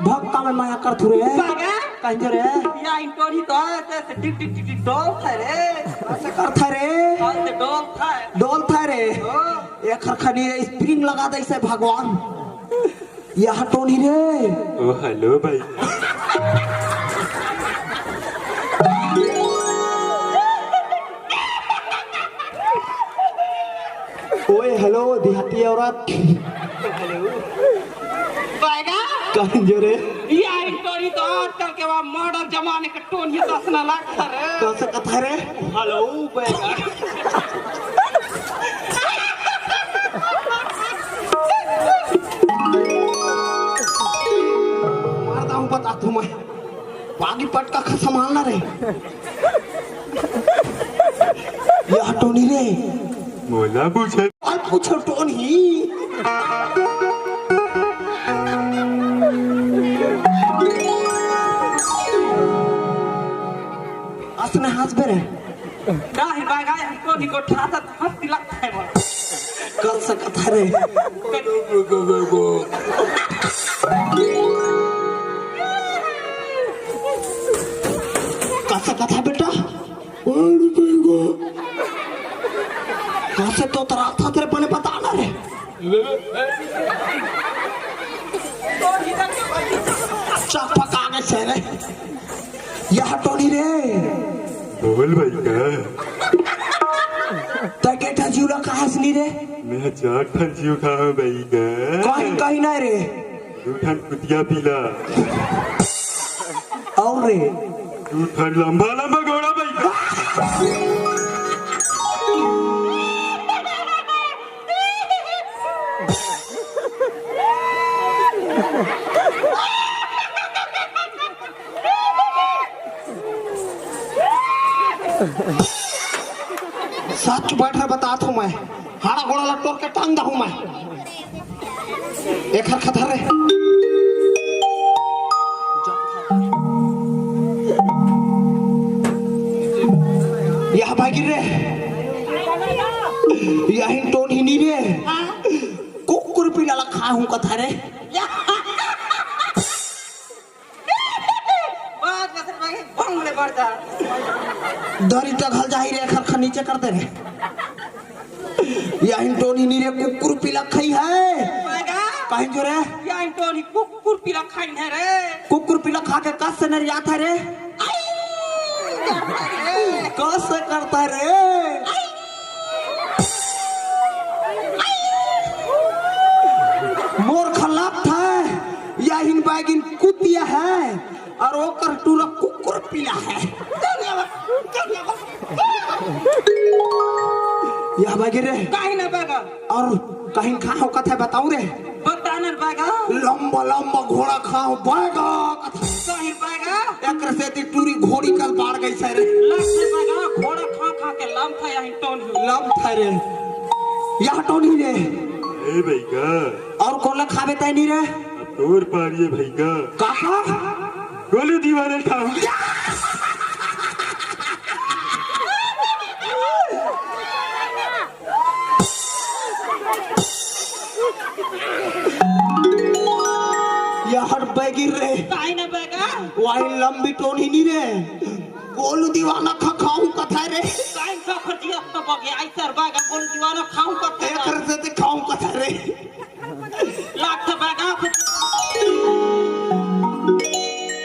भक्का में माया करथूं रे। बैगा? काहिन जो रे? याहिन टोनी तो ऐसे, ऐसे टिक, टिक, टिक, टिक डोलथे रे। कइसे करथे रे? कइसे डोलथे? डोलथे रे। ओ। एक हर खनी रे, spring लगा दे इसे भगवान। या टोनी रे। ओ, हेलो भाई। ओए, हेलो, देहाती औरत। हेलो। बैगा? काहिन जो रे? यार, इन टोनी तो आजकल के वा modern जमाने के टोनी कस ना लगथे रे। कइसे कथे रे? हेलो, बैगा। मार दाहूं बता तू मैं। बागी पटका खा संभालना रे। या टोनी रे। मोला पूछे। अउ पूछो टोनी। असने हंस बे रे। का हे बैगा, हमको निको ठाता हंस दिला है बोल। कइसे कथे रे। कइसे कथे बेटा? कइसे तो तोर आथे तेरे बने बता ना रे। चपका के से रे। या टोनी रे। बोल बैगा। तैं के ठा जीव ला खास नी रे? मैं चार ठन जीव खाहूं बैगा। काहिन, काहिन नहीं रे? दू ठन कुतिया पीला। अउ रे? दू ठन लंबा लंबा गोड़ा बैगा। सच बैठ रे, बतात हूँ मैं, हाड़ा गोड़ा ला टोर के टांग दहूँ मैं। एखर खतर रे। यह बागिर रे, यही टोन ही नी रे। हाँ। कुकुर पीला ला खाहूँ कथा रे। बात बस भाई, बम ले बढ़ जा। दरी टघल जाही रे, खरखर नीचे कर दे रे। या टोनी नी रे, कुकुर पीला खाई है। बैगा। कहीं जो रे? या टोनी कुकुर पीला खाई है रे। कुकुर पीला खा के कस से नरियात है रे। आई! कस से करता है रे। मोर खलात है, या हिन बैगिन कुतिया है। और ओकर टूरा कुकुर पीला है। या बागे रे। काहे ना बागा? और कहीं खा हो कथा बताऊं रे। बता ना बागा। लंबा लंबा घोड़ा खाओ बागा। कहीं बागा। एक से ती टूरी घोड़ी कल बाढ़ गई से रे। लग से बागा, घोड़ा खा खा के लम था यही टोन ही। लम था रे। यह टोन ही रे। ए भैया। और कोला खावे तय नहीं रे। अब तोर पारी है भैया। काका। गोलू दीवाना खाऊं। यार बैगिर रे। काहे ना बैगा? वाही लंबी टोन ही नहीं रे। गोलू दीवाना खा खाऊं कथा रे। काहे ना खा खा जिया तो बगे आई सर बैगा गोलू दीवाना खाऊं कथा। एक से ते खाऊं कथा रे। लाख बैगा।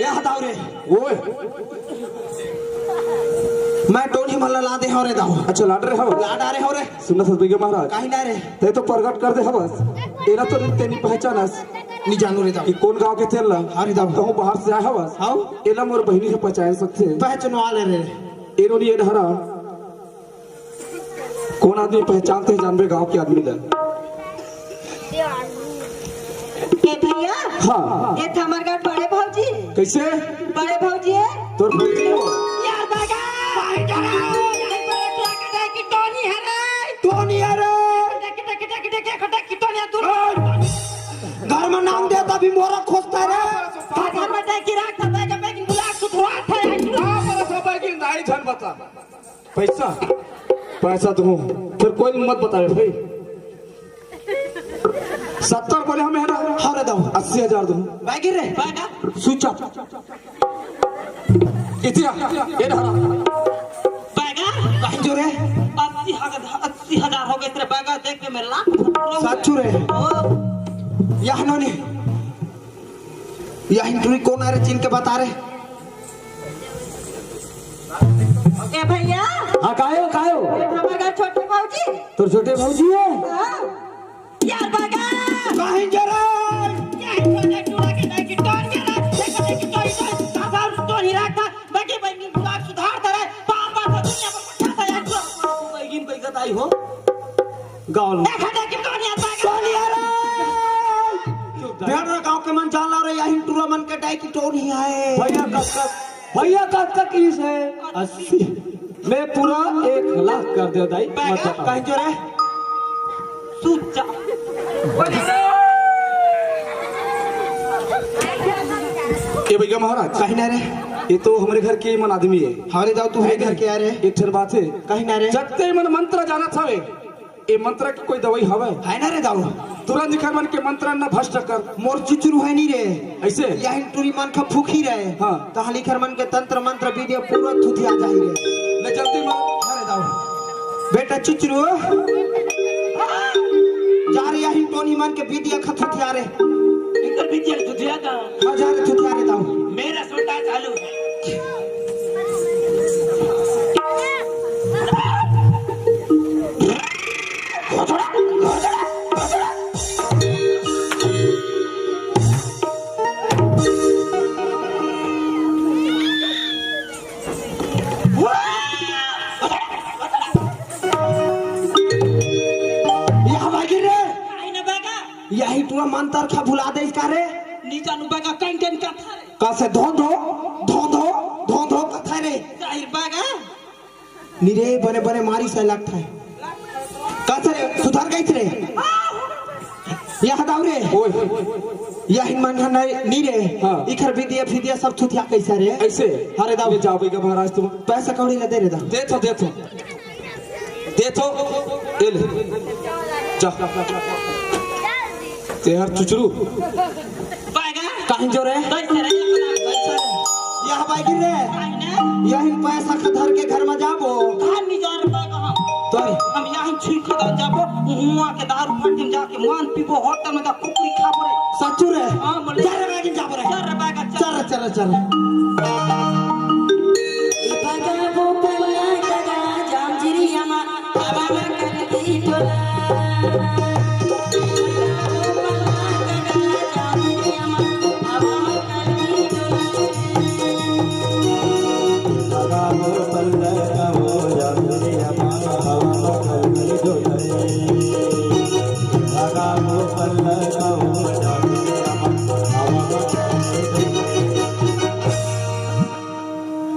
या हटाओ रे। ओए। मैं टोनी मल्ला ला दे हो रे दाओ। अच्छा, लाड रे हो। लाड आ रे हो रे। सुन सत बिगे महाराज। काहे ना रे? ते तो प्रगट कर दे हवस। एला तो ते नी पहचानस। नी जानू रे दाओ। कि कौन गांव के तेल ला? हाँ रे दाओ। कहूँ बाहर से आए हवस। हाँ। एला मोर बहिनी से पहचान सकथे। पहचानवा ले रे। एनो नी ए डहरा। कौन आदमी पहचानते हैं जानबे गांव के आदमी ला? ए भैया। हाँ। ए त हमर घर बड़े भौजी। कैसे? बड़े भौजी है। तोर भौजी हो? यार बागा। भाई जरा, यार बड़े ट्रक है कि टोनी है रे? टोनी है रे। देख, देख, देख, देख, देख, देख, टोनी है तू। घर में नाम दे तभी मोरा खोजता है रे। घर में देख गिरा खाता है, जब एक गुलाब सुधरवा था, यार। हाँ, पर सब है कि नहीं झन बता। पैसा, पैसा दूँ, फिर कोई मत बतावे भाई। सत्तर बोले हम है ना? हाँ रे दाऊ। अस्सी हजार दूँ। बैगी रे। बैगा। Switch off. इतिया, ये रहा। बैगा। कहीं जो रे? अस्सी हजार, अस्सी हजार हो गए तेरे बैगा देख के मैं लाख। सच्चू रे। ओ। यह नोनी। यही टुरी कौन आ रे, चिन के बता रे। ए भैया। हाँ, कायो, कायो? ए, हमार घर छोटे भौजी। तोर छोटे भौजी है? हाँ। यार बागा। कहीं जरा। यार छोटे टुरा के नहीं कि टोन के ना, देखो, देखो, टोन, टोन, सासा, टोन ही रखता, बाकी भाई, बात सुधार दे रे, पापा तो दुनिया में पचास हजार टुरा। बैगिन बैगत आई हो। गाँव लो। देखा देखी टोनिया पागल। टोनिया रे। चुप रह। बेड़ा गाँव के मन जान ला रे, यही टूरा मन के डाई की टोनी आए। भैया कब तक, भैया कब तक इस है? अस्सी। मैं पूरा एक लाख कर दे दाई, मत पागल। बताओ। कहीं जो रे? सुच्चा। ये भैया महाराज। कहीं ना रे। ये तो हमारे घर के मन आदमी है। हमारे दाऊ, तू हमारे घर के आ रे। एक ठन बात है। कहीं ना रे। जब ते मन मंत्र जानत हवे, ए मंत्र के कोई दवाई हवे? है ना रे दाऊ। तुरंत इखर मन के मंत्र न भ्रष्ट कर। मोर चुचरू है नी रे। ऐसे? यही टूरी मन खा फूकी रहे। हाँ। तहली इखर मन के तंत्र मंत्र विद्या पूरा थुथिया जाही रे। ले जल्दी मार। अरे दाऊ। बेटा चुचरू। जा रे यही टोनी मन के विद्या खा थुथिया रे। इनकर विद्या थुथिया का? हाँ, जा रे थुथिया रे दाऊ। मेरा सोटा चालू है। यहाँ बागी रे। काहे न बागा? यही टूरा मंतर खा भुला दे इसका रे। नी जानू बागा, कहीं कहीं कथा रे। कसे धो धो, धो धो, धो धो कथा रे। जाहिर बागा। नी रे, बने बने मारिस हे लगथे। का रे, सुधर गइस रे? यह दाऊ रे। ओए। यह मन ह नहीं, नी रे। हाँ। इखर बिदिया फिदिया सब थुथिया कइस रे? अइसे? अरे दाऊ। ले जाओ भैया महाराज तुम। पैसा कौड़ी ला दे रे दाऊ। दे तो, दे तो। दे तो। ए ले। जा। तेहर चुचरू। बायगा। काहिन जो रे? कैसे रे? यह बायगी रे। काहे ना? यही पैसा का धर के घर में जाबो। कहाँ नहीं जा रे बायगा हम? तो हम यहाँ छुई खदान जाबो, हुआ के दारू फट के जाके मान पीबो, होटल में जा कुकुरी खाबो रे। सच्चू रे? हाँ, बोले। जा रे बायगी जाबो रे। जा रे बायगा, चल। चल रे, चल रे, चल रे।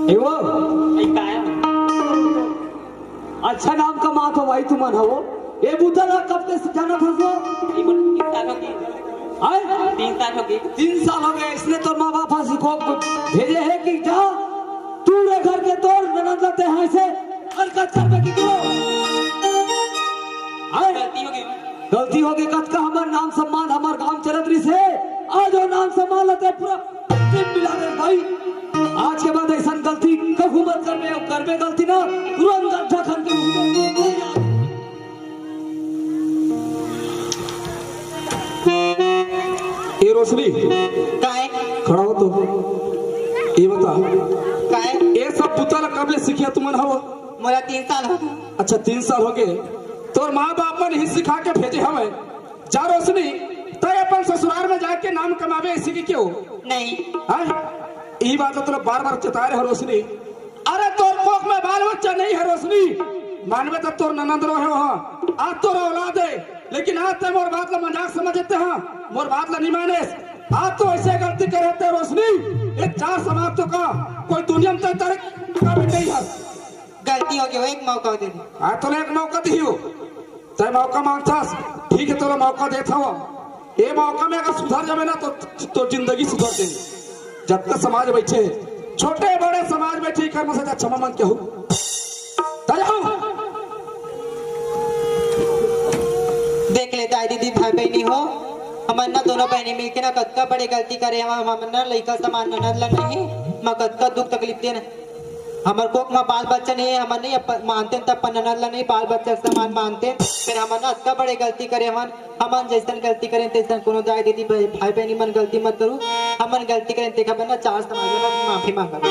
ए वो, ए काय? अच्छा नाम कमात हो भाई तुमन हो। ए बुता ला कब से जानत हस वो? ए बोल, तीन साल हो गए। आय? तीन साल हो गए। तीन साल हो गए, इसने तोर माँ बाप हंसी को भेजे हे कि जा, तू रे घर के तोर ननद ला ते हाय से हरकत करबे कि तू? आय? गलती हो गई। गलती हो गई, कतका हमर नाम सम्मान, हमर गांव चलत रहिस हे, आज वो नाम सम्मान ला ते पूरा टिप मिला दे भाई। आज के बाद ऐसन गलती कभू मत करबे, अउ करबे गलती ना, तुरंत गड्ढा खन के ए रोशनी, काय? खड़ा हो तो। ये बता, काय? ये सब बुता ला कब ले सीखिया तुमन हव? मोला तीन साल हो गए। अच्छा, तीन साल हो गए। तोर माँ बाप मन ही सिखा के भेजे हवे। जा रोशनी, तय अपन ससुराल में जाके नाम कमावे, इसी की क्यों? नहीं। हाँ? यही बात तो तोला बार बार चेता रहे हो रोशनी। अरे तोर कोख में बाल बच्चा नहीं है रोशनी, मानवे तो तोर ननद रहे हो, हाँ। आज तोर औलाद है, लेकिन आज ते मोर बात ला मजाक समझते हैं, मोर बात ला नहीं माने। आज तो ऐसे गलती करे थे रोशनी, ये चार समाज तो का कोई दुनिया में तय तरह का भी नहीं है। गलती हो गई, एक मौका दे दे। आज तोला एक मौका दियो, तय मौका मांगथस, ठीक है, तोला मौका देत हव। ए मौका में अगर सुधर जाबे ना, तो, तो जिंदगी सुधर जाही। जतका समाज बैठे, छोटे बड़े समाज बैठे, एकर में से जा क्षमा मांग के हो। जा जाओ। देख ले दाई दीदी, भाई बहनी हो, हमन ना दोनों बहनी मिलके ना कतका बड़े गलती करे हवन। हमन ना लइका समान ननद ला नहीं, मैं कतका दुख तकलीफ देन। हमर कोख म बाल बच्चा नहीं है, हमन नहीं अपन मानते हैं, तब अपन ननद ला नहीं बाल बच्चा समान मानते हैं। फिर हमन ना अतका बड़े गलती करे हवन, हमन जैसन गलती करें तैसन कोनो दाई दीदी भाई, भाई बहनी मन गलती मत करू, हमन गलती करें तेखर बर ना चार समाज में माफी मांगत।